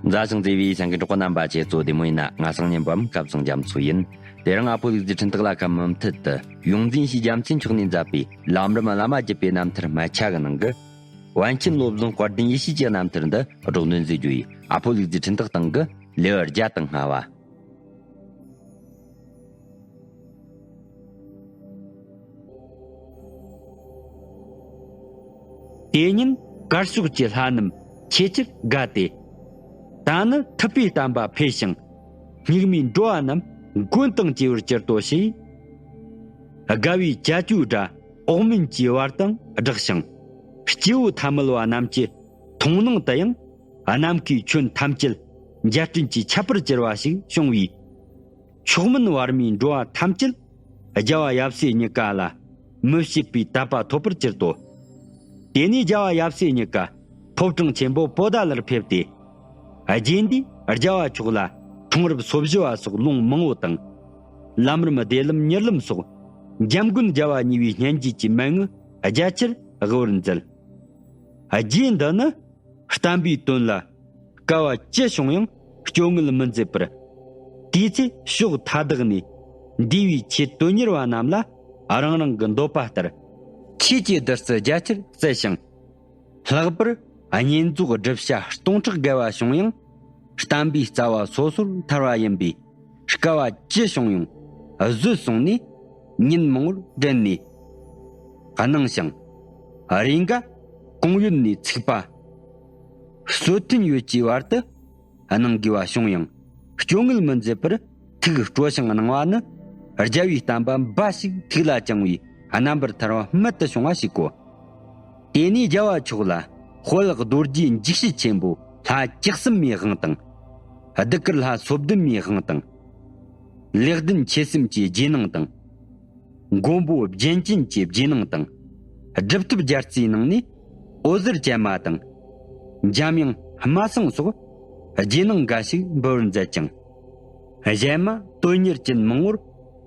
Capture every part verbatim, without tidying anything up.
མཛའ་ཞིང་བརྩེ་བའི་སེམས་ཀྱི་གྲོགས་པོ་རྣམ་པ། ཁྱེད་ཚོ་བདེ་མོ་ཡིན་ན། ང་སང་ཉིན་པའམ་སྐབས་སང་རྒྱ་མཚོ་ཡིན། དེ་རིང་ཨ་ཕོ་ལུག་རྫི་འཕྲིན་སྟེགས་ལ་ཁ་མུ་མཐུད་དུ་ཡོངས་འཛིན་ཞེས་རྒྱལ་མཚན་མཆོག་ནས་མཛད་པའི་ལམ་རིམ་བླ་མ་བརྒྱུད་པའི་རྣམ་ཐར་སྨད་ཆ་གི་ནང་གི། པཎ་ཆེན་བློ་བཟང་དཔལ་ལྡན་ཡེ་ཤེས་ཀྱི་རྣམ་ཐར་འདི་སྒྲོག་འདོན་མཛད་རྒྱུ་ཡིན། ཨ་ཕོ་ལུག་རྫི་འཕྲིན་སྟེགས་སྟེང་གི་ལེའུ་བརྒྱ་དང་ལྔ་བ། དེ་ཉིན་དཀར་ཕྱོགས་ཀྱི་ལྷ་རྣམས་ཆེས་ཆེར་དགའ་སྟེ། ད་ནི་ཐུབ་པའི་བསྟན་པ་འཕེལ་ཞིང་། སྙིགས་མའི་འགྲོ་བ་རྣམས་མགོན་དང་བཅས་པར་གྱུར་ཏོ་ཞེས། དགའ་བའི་ཅ་ཅོའི་སྒྲ་འོག་མིན་གྱི་བར་དང་བསྒྲགས་ཤིང་། སྐྱེ་བོ་ཐ་མལ་བ་རྣམས་ཀྱི་མཐོང་སྣང་དུ་ཡང་ནམ་མཁའི་ཁྱོན་ཐམས་ཅད་འཇའ་སྤྲིན་གྱི་ཁྱད་པར་གྱུར་པ་ཞིག་བྱུང་བས། མཆོག་དམན་བར་མའི་འགྲོ་བ་ཐམས་ཅད་རྒྱལ་བ་ཡབ་སྲས་གཉིས་ཀ་ལ་མི་ཕྱེད་པའི་དད་པ་ཐོབ་པར་གྱུར་ཏོ། དེ་ནས་རྒྱལ་བ་ཡབ་སྲས་གཉིས་ཀ་ཕོ་བྲང་ཆེན་པོ་པོ་ཏཱ་ལར་ཕེབས་ཏེ། རྗེས་འདིའི་རྒྱལ་བ་མཆོག་ལ་འཁྲུངས་རབས་སོ་བཞི་བ་སོགས་ལུང་མང་བོ་དང་། ལམ་རིམ་བདེ་ལམ་མྱུར་ལམ་སོགས་འཇམ་མགོན་རྒྱལ་བ་གཉིས་པའི་སྙན་བརྒྱུད་ཀྱི་མན་ངག་རྒྱ་ཆེར་དབུ་བར་མཛད། རྗེས་འདི་ནི། བསྟན་པའི་དོན་ལ་དཀའ་བ་ཅི་བྱུང་ཡང་སྐྱོ་ངལ་མི་མཛད་པར། དེའི་ཚེ་ཕྱོགས་མཐའ་དག་ནས་འདས་པའི་ཆེད་དོན་གཉེར་བ་རྣམས་ལ་རང་རང་གི་འདོད་པ་ལྟར་ཆོས་ཀྱི་བདུད་རྩི་རྒྱ་ཆེར་བསྩལ་ཞིང་། ལྷག་པར་བསྙེན་རྫོགས་སྒྲུབ་བྱ་སྟོང་ཕྲག་བརྒལ་བ་བྱུང་ཡང་བསྟན་པའི་རྩ་བ་སོ་སོར་ཐར་བ་ཡིན་པས། དཀའ་བ་ཅི་བྱུང་ཡང་བཟོད་གསུངས་ནས་ཉིན་མང་པོར་བསྒྲུབས་ནས། གནང་ཞིང་། རེས་འགའ་གོང་ཡུལ་ནས་ཚིག་པ་གསོལ་ཐུན་ཡོད་ཀྱི་བར་དུ་གནང་དགོས་པ་བྱུང་ཡང་སྐྱོ་ངལ་མི་མཛད་པར་ཐུགས་སྤྲོ་ཞིང་གནང་བ་ནི། རྒྱལ་བའི་བསྟན་པ་འབའ་ཞིག་ཐུགས་ལ་བཅངས་པའི་རྣམ་པར་ཐར་བ་རྨད་དུ་བྱུང་བ་ཞིག་གོ། དེ་ནས་རྒྱལ་བ་མཆོག་ལ་དཔལ་རྡོ་རྗེ་འཇིགས་བྱེད་ཆེན་པོ་ལྷ་བཅུ་གསུམ་མའི་དབང་དང་། གདུགས་དཀར་ལྷ་སོ་བདུན་མའི་དབང་དང་། ལེགས་ལྡན་འཆི་གསུམ་གྱི་རྗེས་གནང་དང་། མགོན་པོ་རྒྱན་ཅན་གྱི་རྗེས་གནང་དང་། སྒྲུབ་ཐབས་རྒྱལ་རྩེའི་ནང་ནས་འོད་ཟེར་ཅན་མ་དང་། འཇམ་དབྱངས་སྨྲ་སེང་སོགས་རྗེས་གནང་འགའ་ཞིག་འབུལ་བར་མཛད་ཅིང་། གཞན་མ་དོན་གཉེར་ཅན་མང་པོར་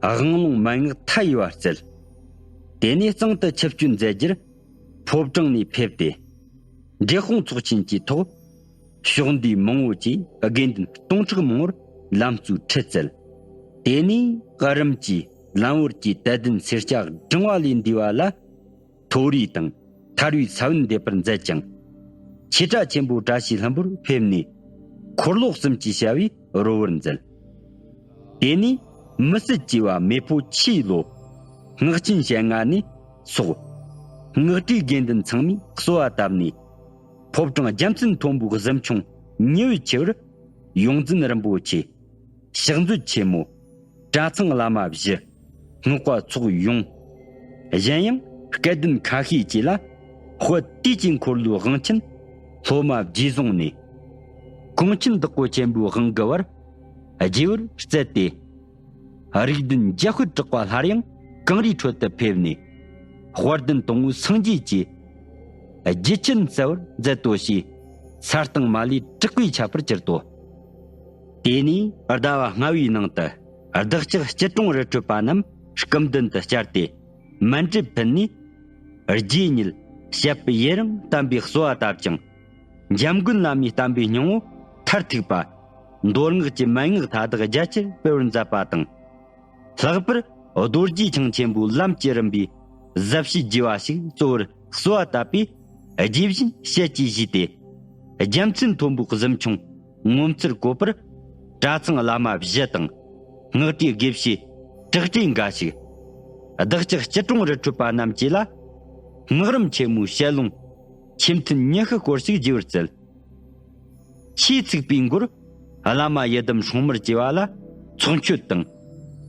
དབང་ལུང་མན་ངག་མཐའ་ཡས་པ་བསྩལ། དེ་ནས་གཙང་དུ་ཆིབས་བསྐྱོད་མཛད་རྒྱུར། ཕོ་བྲང་ནས་ཕེབས་ཏེ། འབྲས་སྤུངས་ཚོགས་ཆེན་གྱི་ཐོག་ཕྱོགས་འདུས་མང་པོ་བཅས་དགེ་འདུན་སྟོང་ཕྲག་མང་པོར་ལམ་གཙོའི་ཁྲིད་བསྩལ། དེ་ནས་རིམ་གྱིས་ལམ་བར་གྱི་དད་ལྡན་སེར་སྐྱ་བགྲང་བ་ལས་འདས་པ་ལ་མཐོ་རིས་དང་ཐར་བའི་ས་བོན་འདེབས་པར་མཛད་ཅིང་། ཆོས་གྲྭ་ཆེན་པོ་བཀྲ་ཤིས་ལྷུན་པོར་ཕེབས་ནས་འཁོར་ལོ་གསུམ་གྱི་བྱ་བའི་རོལ་པར་མཛད། དེ་ནས་མི་སྲིད་ཅེས་པ་མེས་པོ་ཆུའི་ལོ། སྔགས་ཆེན་ཞལ་ལྔ་ནས་སོགས། སྔགས་གྲྭའི་དགེ་འདུན་ཚང་མས་གསོལ་བ་བཏབ་ནས། ཕོ་བྲང་རྒྱལ་མཚན་མཐོན་པོའི་གཟིམ་ཆུང་ཉི་འོད་ཆེ་བར། ཡོངས་འཛིན་རིན་པོ་ཆེ། ཕྱག་མཛོད་ཆེན་མོ། གྲྭ་ཚང་བླ་མ་བཞི། སྔགས་པ་ཚོགས་ཡོངས། གཞན་ཡང་སྐལ་ལྡན་ཁ་ཤས་ཀྱིས་ལ་དཔལ་དུས་ཀྱི་འཁོར་ལོའི་དབང་ཆེན་སློབ་མ་རྗེས་བཟུང་ནས། གུང་ཆེན་བདག་པོ་ཆེན་པོའི་དབང་གི་བར་རྒྱས་པར་སྩལ་ཏེ། རིགས་ལྡན་འཇམ་དཔལ་གྲགས་པ་སླར་ཡང་གངས་རིའི་ཁྲོད་དུ་ཕེབས་ནས། དཔལ་ལྡན་དང་པོའི་སངས་རྒྱས་ཀྱི་རྒྱུད་ཆེན་གསལ་བར་མཛད་དོ་ཞེས་ས་སྟེང་མ་ལུས་དྲེགས་པས་ཁྱབ་པར་གྱུར་ཏོ། དེ་ནས་ཟླ་བ་ལྔ་བའི་ནང་དུ་བདག་ཅག་སྐྱིད་གྲོང་རི་ཁྲོད་པ་རྣམས་སྐུ་མདུན་དུ་བཅར་ཏེ། མཎྜལ་ཕུལ་ནས། རྗེ་ཉིད་ཞབས་པད་ཡུན་རིང་བརྟན་པའི་གསོལ་བ་བཏབ་ཅིང་། འཇམ་མགོན་བླ་མའི་བསྟན་པའི་སྙིང་པོ་མཐར་ཐུག་པ། མདོ་སྔགས་ཀྱི་མན་ངག་མཐའ་དག་རྒྱ་ཆེར་སྤེལ་བར་མཛད་པ་དང་། ལྷག་པར་རྡོ་རྗེ་འཆང་ཆེན་པོའི་ལམ་གྱི་རིམ་པའི་ཟབ་བཤད་རྒྱས་པ་ཞིག་གཙོ་བོར་གསོལ་བ་བཏབ་པས། རྗེ་བཞིན་ཞལ་གྱིས་བཞེས་ཏེ། རྒྱལ་མཚན་མཐོན་པོའི་གཟིམ་ཆུང་ངོ་མཚར་བཀོད་པར། གྲྭ་ཚང་བླ་མ་བཞི་དང་། སྔགས་གྲྭའི་དགེ་བཤེས་གྲགས་སྤྲས་འགའ་ཞིག་བདག་ཅག་སྐྱིད་གྲོང་རི་ཁྲོད་པ་རྣམས་ཀྱིས་ལ། སྔགས་རིམ་ཆེན་མོའི་ཞལ་ལུང་ཆེས་མཐུན་ཉི་ཤུ་སྐོར་ཞིག་རྒྱས་པར་སྩལ། ཆོས་ཚིག་པའི་མགོར། བླ་མ་ཡི་དམ་སྲུང་མར་བཅས་པ་ལ་ཚོགས་མཆོད་དང་།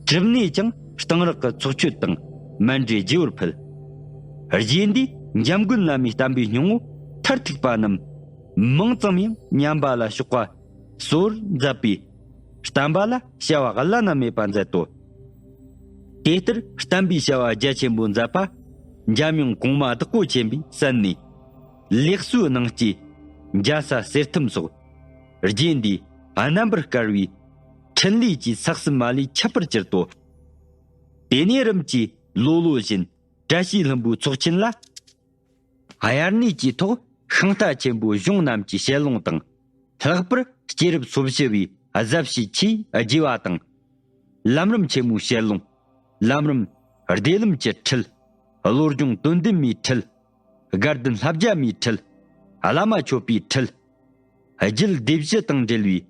གྲུབ་གནས་ཀྱང་གཏང་རག་གི་ཚོགས་མཆོད་དང་མཎྜལ་རྒྱས་པར་ཕུལ། རྗེ་འདིས་འཇམ་མགོན་བླ་མའི་བསྟན་པའི་སྙིང་པོ་མཐར་ཐུག་པ་རྣམས་མིང་ཙམ་ཡང་ཉམས་པ་ལ་ཕྱོགས་པ་གསོལ་བར་མཛད་པས། བསྟན་པ་ལ་བྱ་བ་བླ་ན་མེད་པ་མཛད་དོ། དེ་ལྟར་བསྟན་པའི་བྱ་བ་རྒྱ་ཆེན་པོ་མཛད་པ། འཇམ་དབྱངས་གོང་མ་བདག་པོ་ཆེན་པོས་གསན་ནས། ལེགས་གསོའི་གནང་སྐྱེས་འཇའ་ས་གསེར་ཐུམ་སོགས། རྗེ་འདིས་རྣམ་པར་དཀར་བའི་འཕྲིན་ལས་ཀྱིས་ས་གསུམ་མ་ལུས་ཁྱབ་པར་གྱུར་ཏོ། དེ་ནས་རིམ་གྱིས་ལོ་ལོ་བཞིན་བཀྲ་ཤིས་ལྷུན་པོའི་ཚོགས་ཆེན་ལ། དབྱར་གནས་ཀྱི་ཐོག་ཤིང་རྟ་ཆེན་པོ་གཞུང་རྣམས་ཀྱི་ཞལ་ལུང་དང་ ལྷག་པར་སྐྱེས་རབས་སོ་བཞི་བའི་གཟབ་ཞི་ཆེས་རྒྱས་པ་དང་། ལམ་རིམ་ཆེན་མོའི་ཞལ་ལུང་། ལམ་རིམ་བདེ་ལམ་གྱི་ཁྲིད། བློ་སྦྱོང་དོན་ལྡན་མའི་ཁྲིད། དགའ་ལྡན་ལྷ་བརྒྱ་མའི་ཁྲིད། བླ་མ་མཆོད་པའི་ཁྲིད། རྒྱུད་སྡེ་བཞི་དང་འབྲེལ་བའི་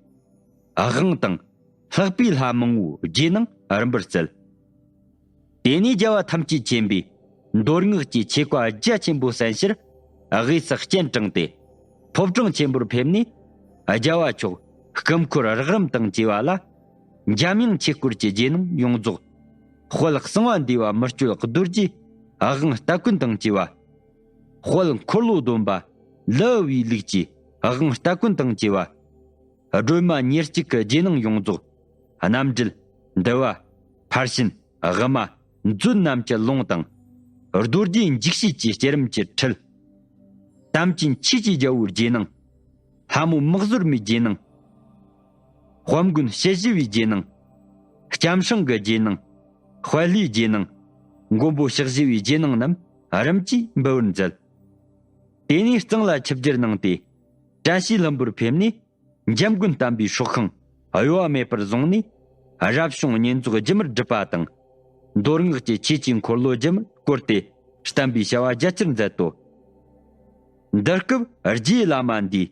དབང་དང་། ལྷག་པའི་ལྷ་མང་བོའི་རྗེས་གནང་རིམ་པར་བསྩལ། དེ་ནས་རྒྱལ་བ་ཐམས་ཅད་མཁྱེན་པས་མདོ་སྔགས་ཀྱི་ཆོས་བཀའ་རྒྱ་ཆེན་པོ་གསན་ཕྱིར་དབུས་སུ་སྤྱན་དྲངས་ཏེ། ཕོ་བྲང་ཆེན་པོར་ཕེབས་ནས། རྒྱལ་བ་མཆོག་སྐུ་འཁོར་རགས་རིམ་དང་བཅས་པ་ལ། འཇམ་དབྱངས་ཆོས་སྐོར་གྱི་རྗེས་གནང་ཡོངས་རྫོགས། དཔལ་གསང་བ་འདུས་པ་མི་བསྐྱོད་རྡོ་རྗེའི་དབང་སྟ་གོན་དང་བཅས་པ། དཔལ་འཁོར་ལོ་སྡོམ་པ་ལི་ཨུ་བའི་ལུགས་ཀྱི་དབང་སྟ་གོན་དང་བཅས་པ། སྒྲོལ་མ་ཉེར་གཅིག་གི་རྗེས་གནང་ཡོངས་རྫོགས། རྣམ་འགྲེལ། འདུལ་བ། ཕར་ཕྱིན། དབུ་མ། མཛོད་རྣམས་ཀྱི་ལུང་དང་། རྡོ་རྗེ་འཇིགས་བྱེད་ཀྱི་བསྐྱེད་རིམ་གྱི་ཁྲིད། དམ་ཅན་ཆོས་ཀྱི་རྒྱལ་པོའི་རྗེས་གནང་། ལྷ་མོ་མི་བཟོད་མའི་རྗེས་གནང་། དཔལ་མགོན་དཔྱད་ཞི་བའི་རྗེས་གནང་། ལྕམ་སྲང་གི་རྗེས་གནང་། དཔལ་ལྷའི་རྗེས་གནང་། མགོན་པོ་ཕྱག་བཞི་བའི་རྗེས་གནང་རྣམས་རིམ་གྱིས་འབུལ་བར་མཛད། དེ་ནས་གཙང་ལ་ཆིབས་བསྒྱུར་གནང་སྟེ། བཀྲ་ཤིས་ལྷུན་པོར་ཕེབས་ནས། འཇམ་མགོན་བསྟན་པའི་སྲོག་ཤིང་གཡོ་བ་མེད་པར་བཟུང་ནས། རབ་བྱུང་བསྙེན་རྫོགས་སྒྱུ་མར་སྒྲུབ་པ་དང་། མདོ་སྔགས་ཀྱི་ཆོས་ཀྱི་འཁོར་ལོ་སྒྱུ་མར་བསྐོར་ཏེ། བསྟན་པའི་བྱ་བ་རྒྱ་ཆེར་མཛད་དོ། འདི་སྐབས་རྗེ་བླ་མ་འདིས་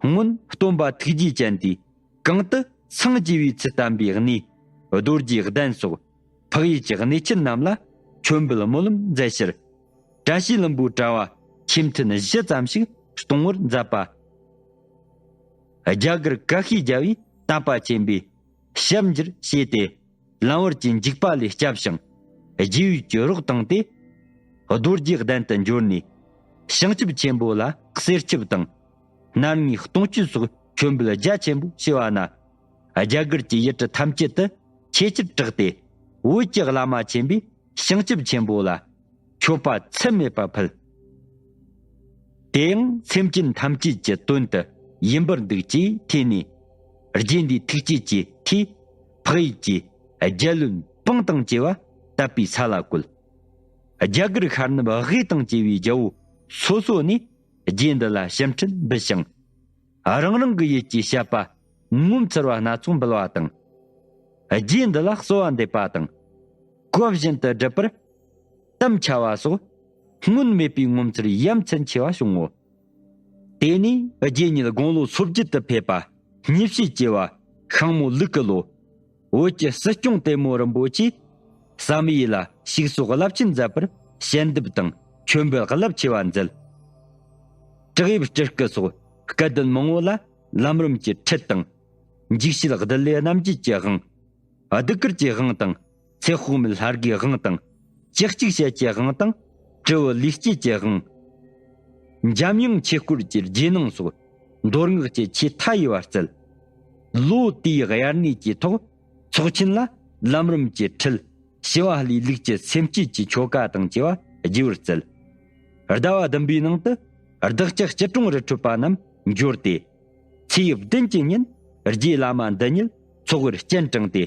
སྔོན་སྟོན་པ་ཐུགས་རྗེ་ཅན་དེས་གང་དུ་སངས་རྒྱས་པའི་ཚུལ་བསྟན་པའི་གནས། རྡོ་རྗེ་གདན་སོགས་ཕག་ཡུལ་གྱི་གནས་ཆེན་རྣམས་ལ་མཆོད་འབུལ་སྨོན་ལམ་མཛད་ཕྱིར། བཀྲ་ཤིས་ལྷུན་པོའི་གྲྭ་བ་ཆེས་མཐུན་བཞི་ཙམ་ཞིག་གཏོང་བར་མཛད་པ། རྒྱ་གར་ཀ་ཤའི་རྒྱལ་པོས་དད་པ་ཆེན་པོས་ཞབས་འགྱུར་བྱས་ཏེ། ལམ་བར་གྱི་འཇིགས་པ་ལས་བསྐྱབས་ཤིང་། རྗེ་བོས་ཀྱི་རོགས་བཏང་སྟེ། རྡོ་རྗེ་གདན་དུ་འབྱོར་ནས། བྱང་ཆུབ་ཆེན་པོ་ལ་གསེར་ཆབ་དང་། སྣར་ལྔའི་སྟོང་མཆོད་སོགས་མཆོད་འབུལ་རྒྱ་ཆེན་པོ་བྱས་པ་ན། རྒྱ་གར་གྱི་ཡུལ་གྲུ་ཐམས་ཅད་དུ་ཆེས་ཆེར་གྲགས་ཏེ། བོད་ཀྱི་བླ་མ་ཆེན་པོས་བྱང་ཆུབ་ཆེན་པོ་ལ་མཆོད་པ་ཚད་མེད་པ་ཕུལ། དེ་ཡང་སེམས་ཅན་ཐམས་ཅད་ཀྱི་དོན་དུ་ཡིན་པར་འདུག་ཅེས་ཐོས་ནས། རྗེ་འདིའི་ཐུགས་བསྐྱེད་ཀྱིས་ཐོས། ཕག་ཡུལ་གྱི་རྒྱལ་བློན་སྤང་དང་བཅས་པ་དད་པའི་ས་ལ་བཀོད། རྒྱ་གར་ཤར་ནུབ་དབུས་དང་བཅས་པའི་རྒྱལ་པོ་སོ་སོ་ནས་རྗེ་འདི་ལ་ཞབས་འཁྲིད་འབུལ་ཞིང་། རང་རང་གི་ཡུལ་གྱི་བཤད་པ་ངོ་མཚར་བ་སྣ་ཚོགས་འབུལ་བ་དང་། རྗེ་འདི་ལ་གསོལ་བ་འདེབས་པ་དང་། གོ་བཞིན་དུ་སྒྲུབ་པར་དམ་འཆའ་བ་སོགས་སྔོན་མེད་པའི་ངོ་མཚར་ཡ་མཚན་ཆེ་བ་བྱུང་ངོ་། དེ་ནས་རྗེ་ཉིད་དགུང་ལོ་སོ་བརྒྱད་དུ་ཕེབས་པ་ཉེ་བཤད་ཅེས་པ་ཤིང་མོ་ལུག་གི་ལོ། བོད་ཀྱི་སྲིད་སྐྱོང་ལྟད་མོ་རིན་པོ་ཆེས་བསམ་ཡས་ལ་ཞིག་གསོ་རླབས་ཆེན་མཛད་པར་ཞལ་འདེབས་དང་མཆོད་འབུལ་རླབས་ཆེ་བ་མཛད། བྲག་ཡིབ་སྤྲུལ་སྐུ་སོགས་སྐལ་ལྡན་མང་བོ་ལ་ལམ་རིམ་གྱི་ཁྲིད་དང་། འཇིགས་བྱེད་གདུལ་བྱའི་རྣམ་འབྱེད་ཀྱི་དབང་། གདུགས་དཀར་གྱི་དབང་དང་། ཚེ་དཔག་མེད་ལྷ་དགེའི་དབང་དང་། ལྕགས་ཀྱུ་ཞལ་གྱི་དབང་དང་། དྲིལ་བུ་ལུས་སྐྱེས་ཀྱི་དབང་། འཇམ་དབྱངས་ཆོས་སྐོར་གྱི་རྗེས་གནང་སོགས་མདོ་སྔགས་ཀྱི་ཆོས་མཐའ་ཡས་པ་བསྩལ། ལོ་དེའི་དབྱར་གནས་ཀྱི་ཐོག་ཚོགས་ཆེན་ལ་ལམ་རིམ་གྱི་ཁྲིད། ཞི་བ་ལྷའི་ལུགས་ཀྱི་སེམས་བསྐྱེད་ཀྱི་ཆོ་ག་དང་བཅས་པ་རྒྱས་པར་བསྩལ། ཟླ་བ་བདུན་པའི་ནང་དུ་བདག་ཅག་སྐྱིད་གྲོང་རི་ཁྲོད་པ་རྣམས་འབྱོར་ཏེ། ཚེས་བདུན་གྱི་ཉིན་རྗེ་བླ་མ་འདི་ཉིད་ཚོགས་པར་སྤྱན་དྲངས་ཏེ།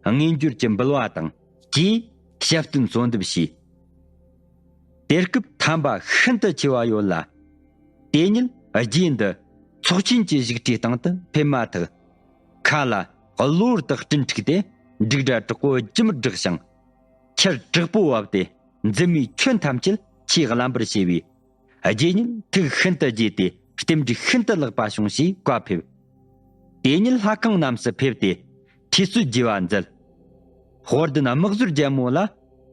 དངོས་འབྱོར་གྱི་འབུལ་བ་དང་བཅས་ཞབས་བརྟན་གསོལ་འདེབས་བྱས། དེ་སྐབས་ཐན་པ་ཤིན་ཏུ་ཆེ་བ་ཡོད་ལ། དེ་ཉིད་རྗེ་འདི་ཚོགས་ཆེན་གྱི་བཞུགས་ཁྲིའི་སྟེང་དུ་ཕེབས་མ་ཐག་ཁ་ལ་གློ་བུར་དུ་སྤྲིན་འཁྲིགས་ཏེ་འབྲུག་སྒྲ་དྲག་པོ་རྒྱུན་མི་སྒྲགས་ཤིང་། ཆར་དྲག་པོ་བབས་ཏེ་འཛིན་མའི་ཁྱོན་ཐམས་ཅད་ཆུས་རླན་པར་བྱས་པས། རྗེ་ཉིད་ཐུགས་ཤིན་ཏུ་དགྱེས་ཏེ་རྟེན་འབྲེལ་ཤིན་ཏུ་ལེགས་པ་བྱུང་ཞེས་བཀའ་ཕེབས། དེ་ཉིད་ལྷ་ཁང་རྣམས་སུ་ཕེབས་ཏེ་ཁྲུས་གསོལ་རྒྱས་པ་མཛད། དཔལ་ལྡན་དམག་ཟོར་རྒྱལ་མོ་ལ་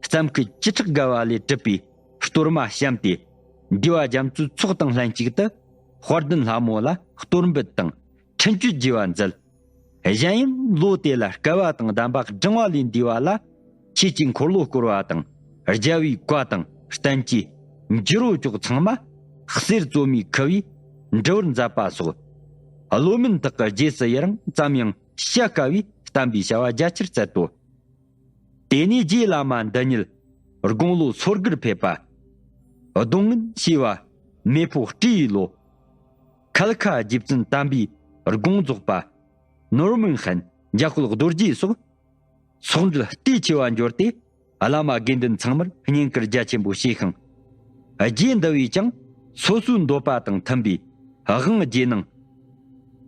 བརྩམས་སྐུ་བཅུ་ཕྲག་བརྒལ་བ་ལས་གྲུབ་པའི་གཏོར་མ་བཤམས་ཏེ། འདུས་པ་རྒྱ་མཚོའི་ཚོགས་དང་ལྷན་ཅིག་ཏུ་དཔལ་ལྡན་ལྷ་མོ་ལ་གཏོར་འབུལ་དང་འཕྲིན་བཅོལ་རྒྱས་པ་མཛད། གཞན་ཡང་ལོ་དེ་ལ་བསྐལ་པ་དང་གདམས་པ་བགྲང་བ་ལས་འདས་པ་ལ་ཆོས་ཀྱི་འཁོར་ལོ་བསྐོར་བ་དང་རྒྱལ་བའི་བཀའ་དང་བསྟན་བཅོས་འགྱུར་བ་ཅོག་ཚང་མ་གསེར་བཙོ་མའི་ཁུ་བས་འབྲི་བར་མཛད་པ་སོགས། བློ་མུན་དག་གི་རྗེས་སུ་ཡི་རང་ཙམ་ཡང་བྱ་དཀའ་བའི་བསྟན་པའི་བྱ་བ་རྒྱ་ཆེར་མཛད་དོ། དེ་ནས་རྗེ་བླ་མ་འདི་ཉིད་དགུང་ལོ་སོ་དགུར་ཕེབས་པ། གདོང་ངན་ཞེས་པ་མེ་ཕོ་སྤྲེའུའི་ལོ། ཁལ་ཁ་རྗེ་བཙུན་དམ་པའི་དགོངས་རྫོགས་པ། ནོར་མོན་ཧན་འཇམ་དཔལ་རྡོ་རྗེ་སོགས་ཚོགས་འབྲེལ་ལྟས་ཆེ་བ་འབྱོར་ཏེ། བླ་མ་དགེ་འདུན་ཚང་མར་བསྙེན་བཀུར་རྒྱ་ཆེན་པོ་བྱས་ཤིང་། རྗེ་འདི་བས་ཀྱང་སོ་སོའི་འདོད་པ་དང་མཐུན་པའི་དབང་རྗེས་གནང་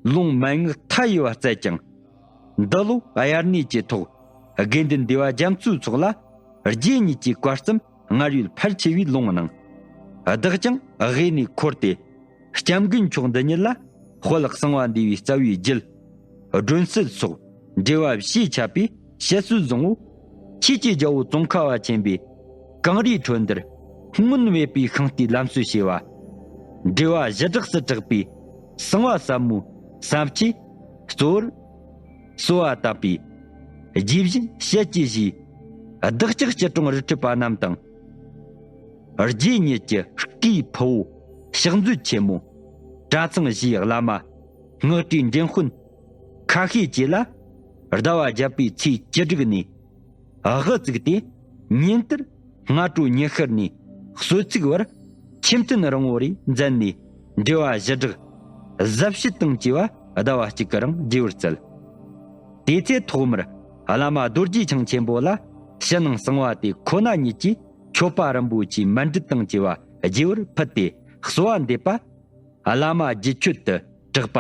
ལུང་མན་ངག་མཐའ་ཡས་པ་བསྩལ་ཀྱང་། འདི་ལོ་དབྱར་གནས་ཀྱི་ཐོག་དགེ་འདུན་སྡེ་པ་རྒྱ་མཚོའི་ཚོགས་ལ་རྗེ་ཉིད་ཀྱི་བཀའ་གསུམ་སྔར་ཡོད་ཕལ་ཆེ་བའི་ལུང་གནང་། བདག་ཀྱང་དབུས་ནས་འཁོར་ཏེ། སྐྱབས་མགོན་མཆོག་འདི་ཉིད་ལ་དཔལ་གསང་བ་འདུས་པའི་རྩ་བའི་རྒྱུད། སྒྲོན་གསལ་སོགས་འགྲེལ་བ་ཞེས་ཁྱབ་པའི་བཤད་སྲོལ་བཟང་བོ། ཆོས་ཀྱི་རྒྱལ་པོ་ཙོང་ཁ་པ་ཆེན་པོས་གངས་རིའི་ཁྲོད་འདིར་སྔོན་མེད་པའི་ཤིང་རྟའི་ལམ་སྲོལ་ཕྱེ་བ། འགྲེལ་བ་བཞི་སྦྲགས་སུ་གྲགས་པའི་གསང་བ་ཟབ་མོའི་ཟབ་ཆོས་གཙོ་བོར་གསོལ་བ་བཏབ་པའི་རྗེས་གཞི་ཞལ་གྱིས་བཞེས། བདག་ཅག་སྐྱིད་གྲོང་རི་ཁྲོད་པ་རྣམས་དང་། རྗེ་ཉིད་ཀྱི་སྐུའི་ཕུ་བོ་ཕྱག་མཛོད་ཆེན་མོ་གྲྭ་ཚང་བཞིའི་བླ་མ་སྔགས་བྲལ་འདྲེན་དཔོན་ཁ་ཤས་བཅས་ལ་ཟླ་བ་བརྒྱད་པའི་ཚེས་བཅུ་དྲུག་ནས་དབུ་བཙུགས་ཏེ། ཉིན་ལྟར་སྔ་དྲོ་ཉི་ཤར་ནས་གསོལ་ཚིགས་བར་ཆོས་མཐུན་རིང་པོ་རེ་མཛད་ནས་འགྲེལ་བ་བཞི་སྦྲགས་ཟབ་བཤད་དང་བཅས་པ་ཟླ་བ་གཅིག་གི་རིང་རྒྱས་པར་སྩལ། དེ་ཚེ་ཐོག་མར་བླ་མ་རྡོ་རྗེ་འཆང་ཆེན་པོ་ལ་ཕྱི་ནང་གསང་བ་དེ་ཁོ་ན་ཉིད་ཀྱིས་མཆོད་པ་རིན་པོ་ཆེའི་མཎྜལ་དང་བཅས་པ་རྒྱས་པར་ཕུལ་ཏེ་གསོལ་བ་འདེབས་པ། བླ་མ་རྗེ་ཁྱོད་དུ་གྲགས་པ་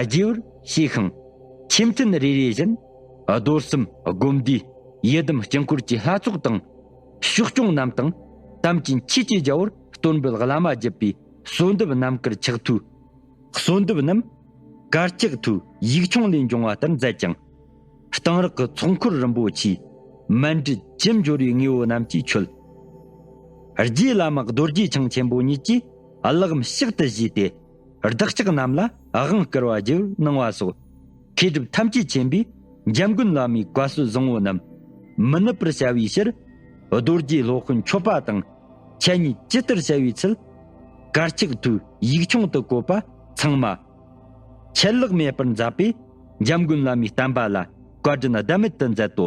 རྒྱས་པར་བྱས་ཤིང་། ཆོས་མཐུན་རེ་རེ་བཞིན་རྡོར་གསུམ་སྒོམ་སྡེའི་ཡི་དམ་དཀྱིལ་འཁོར་གྱི་ལྷ་ཚོགས་དང་། ཕྱོགས་སྐྱོང་རྣམས་དང་། དམ་ཅན་ཆོས་ཀྱི་རྒྱལ་པོར་སྟོན་པའི་བླ་མ་བརྒྱུད་པའི་གསོལ་འདེབས་རྣམ་དཀར་ཕྱག་ཐོའི་གསོལ་འདེབས་རྣམས་དཀར་ཆག་ཐོའི་ཡིག་ཆུང་ལས་འབྱུང་བ་ལྟར་མཛད་ཅིང་། གཏང་རག་གི་ཚོགས་འཁོར་རིན་པོ་ཆེའི་མཎྜལ་ཅི་འབྱོར་བའི་དངོས་པོ་རྣམས་ཀྱིས་མཆོད། རྗེ་བླ་མ་རྡོ་རྗེ་འཆང་ཆེན་པོ་ཉིད་ཀྱིས་གླེགས་བམ་ཕྱག་ཏུ་བཞེས་ཏེ། བདག་ཅག་རྣམས་ལ་དབང་བསྐུར་བ་རྒྱས་པར་གནང་བ་སོགས། མཁས་གྲུབ་ཐམས་ཅད་མཁྱེན་པའི་འཇམ་མགོན་བླ་མའི་བཀའ་སྲོལ་བཟང་པོ་རྣམས་མི་ནུབ་པར་བྱ་བའི་ཕྱིར། རྡོ་རྗེ་སློབ་དཔོན་མཆོད་པ་དང་འཆད་ཉན་ཇི་ལྟར་བྱ་བའི་ཚུལ། དཀར་ཆག་ཐོའི་ཡིག་ཆུང་དུ་བཀོད་པ་ཚང་མ། ཆད་ལྷག་མེད་པར་མཛད་པས་འཇམ་མགོན་བླ་མའི་བསྟན་པ་ལ་བཀའ་དྲིན་ཟླ་མེད་དུ་མཛད་དོ།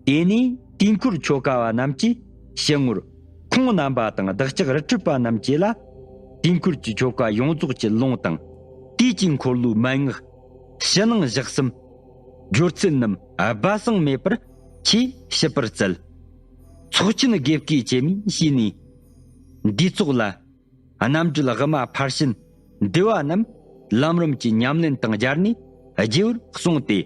དེ་ནས་དུས་འཁོར་ཆོ་ག་པ་རྣམས་ཀྱིས་ཕྱི་ངོར་ཁོང་རྣམ་པ་དང་བདག་ཅག་རི་ཁྲོད་པ་རྣམས་ཀྱིས་ལ། དུས་འཁོར་གྱི་ཆོ་ག་ཡོངས་རྫོགས་ཀྱི་ལུང་དང་། དུས་ཀྱི་འཁོར་ལོའི་མན་ངག་ཕྱི་ནང་ཞག་གསུམ་སྦྱོར་ཚུལ་རྣམས་སྦ་གསང་མེད་པར་ཆེས་ཞིབ་པར་སྩལ། ཚོགས་ཆེན་དགེ་བསྐོས་ཆེན་མོའི་ཞུས་ནས། འདུས་ཚོགས་ལ། རྣམ་འགྲེལ་དབུ་མ་ཕར་ཕྱིན་འདུལ་བ་རྣམས་ལམ་རིམ་གྱི་ཉམས་ལེན་དང་སྦྱར་ནས་རྒྱས་པར་གསུངས་ཏེ།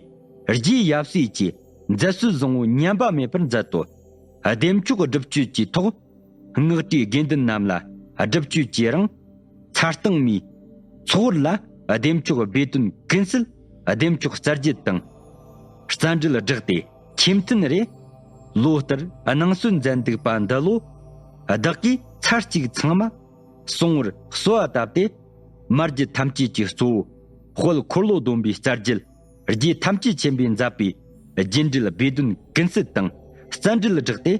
རྗེ་ཡབ་སྲས་ཀྱི་མཛད་སྲོལ་བཟང་པོ་ཉམས་པ་མེད་པར་མཛད་དོ། བདེ་མཆོག་སྒྲུབ་མཆོད་ཀྱི་ཐོག་སྔགས་བྲལ་དགེ་འདུན་རྣམས་ལ་སྒྲུབ་མཆོད་ཀྱི་རིང་ཚར་སྟེང་མའི་ཚོགས་བར་ལ་བདེ་མཆོག་སྦས་དོན་ཀུན་གསལ་བདེ་མཆོག་རྩ་རྒྱུད་དང་། རྩ་འགྲེལ་བསྒྲགས་ཏེ་ཆོས་མཐུན་རེ་ལོ་ལྟར་སྣང་གསོལ་མཛད་འདུག་པ་འདི་ལོ་བདག་གིས་ཚར་གཅིག་ཚང་མ་གསུང་བར་གསོལ་བ་བཏབ་སྟེ། མ་རྒྱུད་ཐམས་ཅད་ཀྱི་གཙོ་བོ་དཔལ་འཁོར་ལོ་སྡོམ་པའི་རྩ་རྒྱུད་རྗེ་ཐམས་ཅད་མཁྱེན་པས་མཛད་པའི་རྒྱུད་འགྲེལ་སྦས་དོན་ཀུན་གསལ་དང་རྩ་འགྲེལ་བསྒྲགས་ཏེ།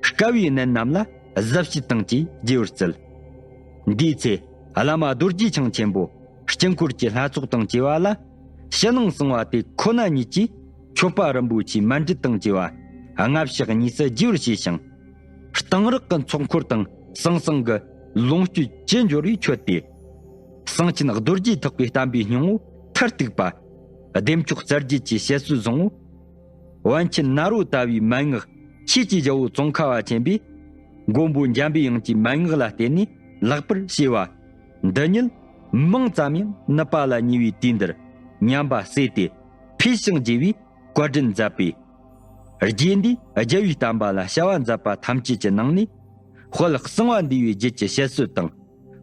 དཀའ་བའི་གནད་རྣམས་ལ་ཟབ་བཤད་དང་བཅས་རྒྱས་པར་སྩལ། འདིའི་ཚེ་བླ་མ་རྡོ་རྗེ་འཆང་ཆེན་པོ་དཀྱིལ་འཁོར་གྱི་ལྷ་ཚོགས་དང་བཅས་པ་ལ་ཕྱི་ནང་གསང་བ་དེ་ཁོ་ན་ཉིད་ཀྱིས་མཆོད་པ་རིན་པོ་ཆེའི་མཎྜལ་དང་བཅས་པ་སྔ་ཕྱི་གཉིས་སུ་རྒྱས་པར་བྱས་ཤིང་། གཏང་རག་གི་ཚོགས་འཁོར་དང་ཟང་ཟིང་གི་ལོངས་སྤྱོད་ཅི་འབྱོར་བས་མཆོད་དེ། གསང་ཆེན་རྡོ་རྗེ་ཐེག་པའི་བསྟན་པའི་སྙིང་པོ་མཐར་ཐུག་པ། བདེ་མཆོག་རྩ་རྒྱུད་ཀྱི་བཤད་སྲོལ་བཟང་པོ། པཎ་ཆེན་ནཱ་རོ་ཏ་པའི་མན་ངག་ཆོས་ཀྱི་རྒྱལ་པོ་ཙོང་ཁ་པ་ཆེན་པོས་མགོན་པོ་འཇམ་པའི་དབྱངས་ཀྱི་མན་ངག་ལ་བརྟེན་ནས་ལེགས་པར་ཕྱེ་བ། འདི་ཉིད་མིང་ཙམ་ཡང་ནུབ་པ་ལ་ཉེ་བའི་དུས་འདིར་ཉམས་པ་གསོས་ཏེ་འཕེལ་ཞིང་རྒྱས་པའི་བཀའ་དྲིན་མཛད་པས། རྗེ་འདིས་རྒྱལ་བའི་བསྟན་པ་ལ་བྱ་བ་མཛད་པ་ཐམས་ཅད་ཀྱི་ནང་ནས། དཔལ་གསང་བ་འདུས་པའི་རྒྱུད་ཀྱི་བཤད་སྲོལ་དང་།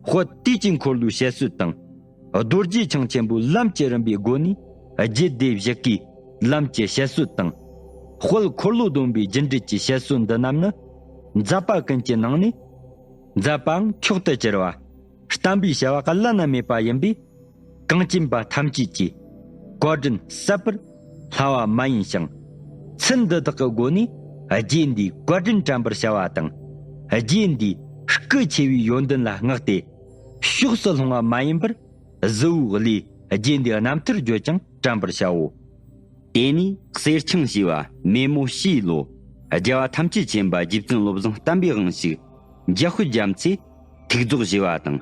དཔལ་དུས་ཀྱི་འཁོར་ལོའི་བཤད་སྲོལ་དང་། རྡོ་རྗེ་འཆང་ཆེན་པོའི་ལམ་གྱི་རིམ་པའི་སྒོ་ནས་རྒྱུད་སྡེ་བཞི་ཀའི་ལམ་གྱི་བཤད་སྲོལ་དང་། དཔལ་འཁོར་ལོ་སྡོམ་པའི་རྒྱུད་འགྲེལ་གྱི་བཤད་སྲོལ་འདི་རྣམས་ནི། མཛད་པ་ཀུན་གྱི་ནང་ནས་མཛད་པའང་མཆོག་ཏུ་གྱུར་པ། བསྟན་པའི་བྱ་བ་བླ་ན་མེད་པ་ཡིན་པས། གངས་ཅན་པ་ཐམས་ཅད་ཀྱི་བཀའ་དྲིན་གསབ་པར་སླ་བ་མ་ཡིན་ཞིང་། ཚུལ་འདི་དག་གི་སྒོ་ནས་རྗེ་འདིའི་བཀའ་དྲིན་དྲན་པར་བྱ་བ་དང་། རྗེ་འདིའི་སྐུ་ཆེ་བའི་ཡོན་ཏན་ལ་བསྔགས་ཏེ། ཕྱོགས་སུ་ལྷུང་བ་མ་ཡིན་པར་གཟི་བོའི་བློས་རྗེ་འདིའི་རྣམ་ཐར་བརྗོད་ཀྱང་དྲན་པར་བྱའོ། དེ་ནས་གསེར་ཆང་ཞེས་པ་མེ་མོ་ཕྱིའི་ལོ། རྒྱལ་བ་ཐམས་ཅད་མཁྱེན་པ་རྗེ་བཙུན་བློ་བཟང་བསྟན་པའི་དབང་ཕྱུག་འཇམ་དཔལ་རྒྱ་མཚོས་ཐུགས་རྫོགས་ཞེས་པ་དང་།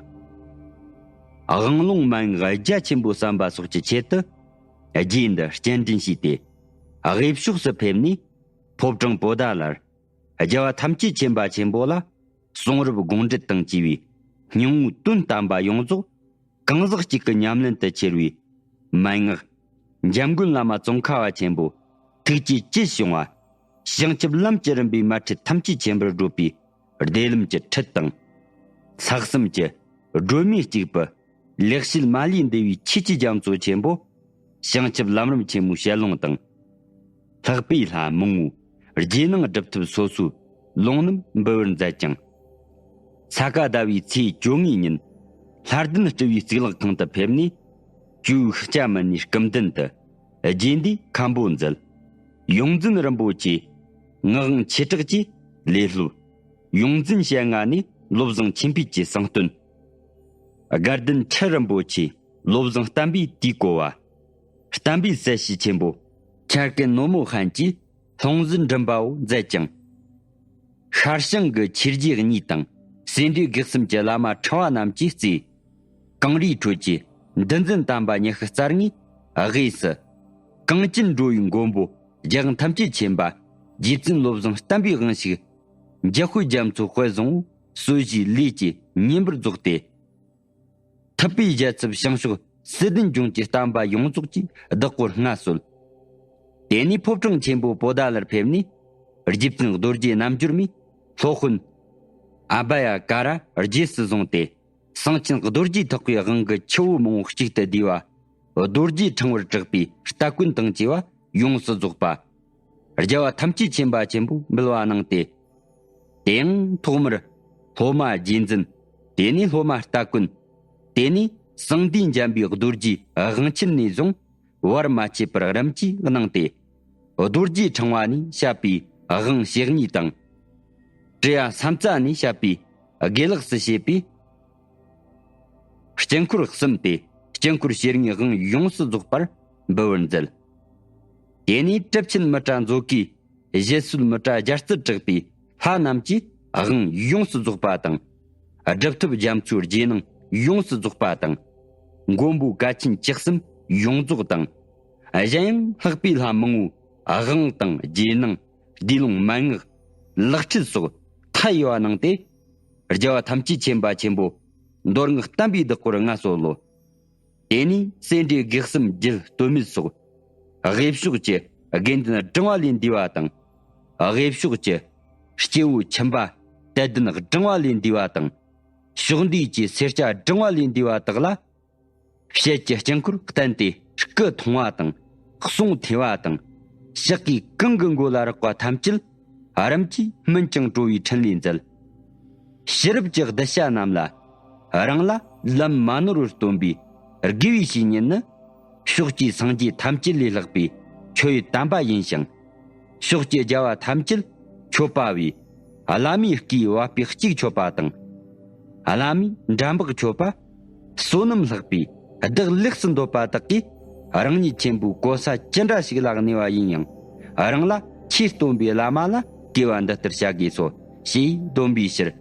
དབང་ལུང་མན་ངག་རྒྱ་ཆེན་པོ་གསན་པ་སོགས་ཀྱི་ཆེད་དུ། རྗེ་འདི་སྤྱན་འདྲེན་བྱས་ཏེ། དབུས་ཕྱོགས་སུ་ཕེབས་ནས། ཕོ་བྲང་པོ་ཏཱ་ལར། རྒྱལ་བ་ཐམས་ཅད་མཁྱེན་པ་ཆེན་པོ་ལ། གསུང་རབ་དགོངས་འགྲེལ་དང་བཅས་པའི། སྙིང་པོའི་དོན་བསྟན་པ་ཡོངས་རྫོགས། གང་ཟག་གཅིག་གི་ཉམས་ལེན་དུ་འཁྱེར་བའི་མན་ངག་འཇམ་མགོན་བླ་མ་ཙོང་ཁ་བ་ཆེན་པོ་ཐུགས་རྗེ་ཅི་བྱུང་བ། བྱང་ཆུབ་ལམ་གྱི་རིམ་པའི་མལ་ཁྲིད་ཐམས་ཅད་མཁྱེན་པར་བགྲོད་པའི་བདེ་ལམ་གྱི་ཁྲིད་དང་། ལྷག་བསམ་གྱི་སྒྲོན་མེ་གཅིག་པུ་ལེགས་བཤད་མ་ལུས་འདུལ་བའི་ཆོས་ཀྱི་རྒྱ་མཚོ་ཆེན་པོ། བྱང་ཆུབ་ལམ་རིམ་ཆེན་མོའི་ཞལ་ལུང་དང་། ལྷག་པའི་ལྷ་མང་བོའི་རྗེས་གནང་སྒྲུབ་ཐབས་སོ་སོའི་ལུང་རྣམས་འབུལ་བར་མཛད་ཅིང་། ས་ག་ཟླ་བའི་ཚེས་བཅོ་ལྔའི་ཉིན་ལྷ་ལྡན་སྤྲུལ་བའི་གཙུག་ལག་ཁང་དུ་ཕེབས་ནས། ཇོ་བོའི་ཤཱཀྱ་མུ་ནེའི་སྐུ་མདུན་དུ་རྗེས་འདེད་མཁན་པོ་མཛད། ཡོངས་འཛིན་རིན་པོ་ཆེ་ངག་དབང་ཆོས་གྲགས་ཀྱིས་ལས་སློབ། ཡོངས་འཛིན་ཞལ་སྔ་ནས་བློ་བཟང་ཆོས་འཕེལ་གྱིས་གསུང་བཏོན། དགའ་ལྡན་ཁྲི་རིན་པོ་ཆེ་བློ་བཟང་བསྟན་པའི་དུས་གོ་བ། བསྟན་པའི་གསལ་བྱེད་ཆེན་པོ་ཆར་ཀན་ནོ་མོ་ཧན་གྱིས་ལྷུང་བཟེད་མགྲིན་པའོ་མཛད་ཅིང་། ཤར་བྱང་གི་ཆོས་རྗེ་གཉིས་དང་སེ་འབྲས་དགེ་གསུམ་གྱི་བླ་མ་ཕྲེང་བ་རྣམས་ཀྱིས་གཙོས། གངས་རིའི་ཁྲོད་ཀྱི་འདུལ་འཛིན་དམ་པ་ཉི་ཤུ་རྩ་གཉིས་དབུས་སུ། གངས་ཅན་འགྲོ་བའི་མགོན་པོ་རྒྱལ་དབང་ཐམས་ཅད་མཁྱེན་པ་རྗེ་བཙུན་བློ་བཟང་བསྟན་པའི་དབང་ཕྱུག་འཇམ་དཔལ་རྒྱ་མཚོ་དཔལ་བཟང་པོའི་སྲོལ་བཞིའི་ལས་ཀྱི་བསྙེན་པར་རྫོགས་ཏེ། ཐུབ་པའི་རྒྱལ་ཚབ་བྱང་ཕྱོགས་སི་ཏན་ལྗོངས་ཀྱི་བསྟན་པ་ཡོངས་རྫོགས་ཀྱི་བདག་པོར་མངའ་གསོལ། དེ་ནས་ཕོ་བྲང་ཆེན་པོ་པོ་ཏཱ་ལར་ཕེབས་ནས། རྗེ་བཙུན་རྡོ་རྗེ་རྣལ་འབྱོར་མའི་སློབ་དཔོན་ཨ་བྷ་ཡ་ཀ་ར་རྗེས་སུ་བཟུང་སྟེ། གསང་ཆེན་རྡོ་རྗེ་ཐེག་པའི་དབང་གི་ཆུ་བོ་མང་པོ་གཅིག་ཏུ་བསྡུས་པ། རྡོ་རྗེ་ཕྲེང་བར་གྲགས་པའི་སྟ་གོན་དང་བཅས་པ་ཡོངས་སུ་རྫོགས་པ། རྒྱལ་བ་ཐམས་ཅད་མཁྱེན་པ་ཆེན་པོས་འབུལ་བ་གནང་སྟེ། དེའང་ཐོག་མར་སློབ་མ་རྗེས་འཛིན། དེ་ནས་སློབ་མ་སྟ་གོན། དེ་ནས་གསང་འདུས་འཇམ་པའི་རྡོ་རྗེའི་དབང་ཆེན་ནས་བཟུང་བར་མ་ཆད་པར་རིམ་གྱིས་གནང་སྟེ། རྡོ་རྗེ་ཕྲེང་བ་ནས་བཤད་པའི་དབང་བྱེ་གཉིས་དང་། ཀྲི་ཡ་སཾ་ཙ་ནས་བཤད་པའི་དགེ་ལེགས་སུ་བྱེད་པའི་དཀྱིལ་འཁོར་གསུམ་སྟེ། དཀྱིལ་འཁོར་བྱེ་གཉིས་དབང་ཡོངས་སུ་རྫོགས་པར་འབུལ་བར་མཛད། དེ་ནས་གྲུབ་ཆེན་མི་ཏྲ་མཛོ་ཀིའི་བཞེད་སྲོལ་མི་ཏྲ་རྒྱ་རྩིར་གྲགས་པའི་ལྷ་རྣམས་ཀྱིས་དབང་ཡོངས་སུ་རྫོགས་པ་དང་། སྒྲུབ་ཐབས་རྒྱ་མཚོའི་རྗེས་གནང་ཡོངས་སུ་རྫོགས་པ་དང་། མགོན་པོ་གལ་ཆེན་བཅུ་གསུམ་ཡོངས་རྫོགས་དང་། གཞན་ཡང་ལྷག་པའི་ལྷ་མང་པོའི་དབང་དང་རྗེས་གནང་བསྡུས་ལུང་མན་ངག་ལག་ཁྲིད་སོགས་མཐའ་ཡས་པ་གནང་སྟེ། རྒྱལ་བ་ཐམས་ཅད་མཁྱེན་པ་ཆེན་པོ་མདོ་སྔགས་བསྟན་པའི་བདག་པོར་མངའ་གསོལ་ལོ། དེ་ནས་སེ་འབྲས་དགེ་གསུམ་རྒྱུད་སྟོད་སྨད་སོགས་དབུས་ཕྱོགས་ཀྱི་དགེ་འདུན་བགྲང་བ་ལས་འདས་པ་དང་། དབུས་ཕྱོགས་ཀྱི་སྐྱེ་བོ་ཁྱིམ་པ་དད་ལྡན་བགྲང་བ་ལས་འདས་པ་དང་། ཕྱོགས་འདུས་ཀྱི་སེར་སྐྱ་བགྲང་བ་ལས་འདས་པ་དག་ལ། ཞལ་གྱི་དཀྱིལ་འཁོར་བསྟན་ཏེ་སྐུ་མཐོང་བ་དང་། གསུང་ཐོས་པ་དང་། ཕྱག་གིས་གང་གི་མགོ་ལ་རེག་པ་ཐམས་ཅད་རིམ་གྱིས་སྨིན་ཅིང་གྲོལ་བའི་འཕྲིན་ལས་མཛད། ཕྱི་རབས་ཀྱི་གདུལ་བྱ་རྣམས་ལ་རང་ལ་ལམ་མ་ནོར་བར་སྟོན་པའི་དགེ་བའི་བཤེས་གཉེན་ནི། ཕྱོགས་ཀྱི་སངས་རྒྱས་ཐམས་ཅད་ལས་ལྷག་པའི་ཆོས་དམ་པ་ཡིན་ཞིང་། ཕྱོགས་ཀྱི་རྒྱལ་བ་ཐམས་ཅད་མཆོད་པ་བའི་བླ་མའི་སྐུའི་བ་སྤུ་གཅིག་མཆོད་པ་དང་། བླ་མའི་འདྲ་འབག་མཆོད་པ། བསོད་ནམས་ལྷག་པའི་བདག་ལེགས་སུ་འདོད་པ་དག་གིས་རང་ཉིད་ཆེན་པོའི་གོ་ས་ཅི་འདྲ་ཞིག་ལ་གནས་པ་ཡིན་ཡང་། རང་ལ་ཆོས་སྟོན་པའི་བླ་མ་ལ་གུས་པ་འདི་ལྟར་བྱ་དགོས་སོ་ཞེས་འདོན་པའི་ཕྱིར།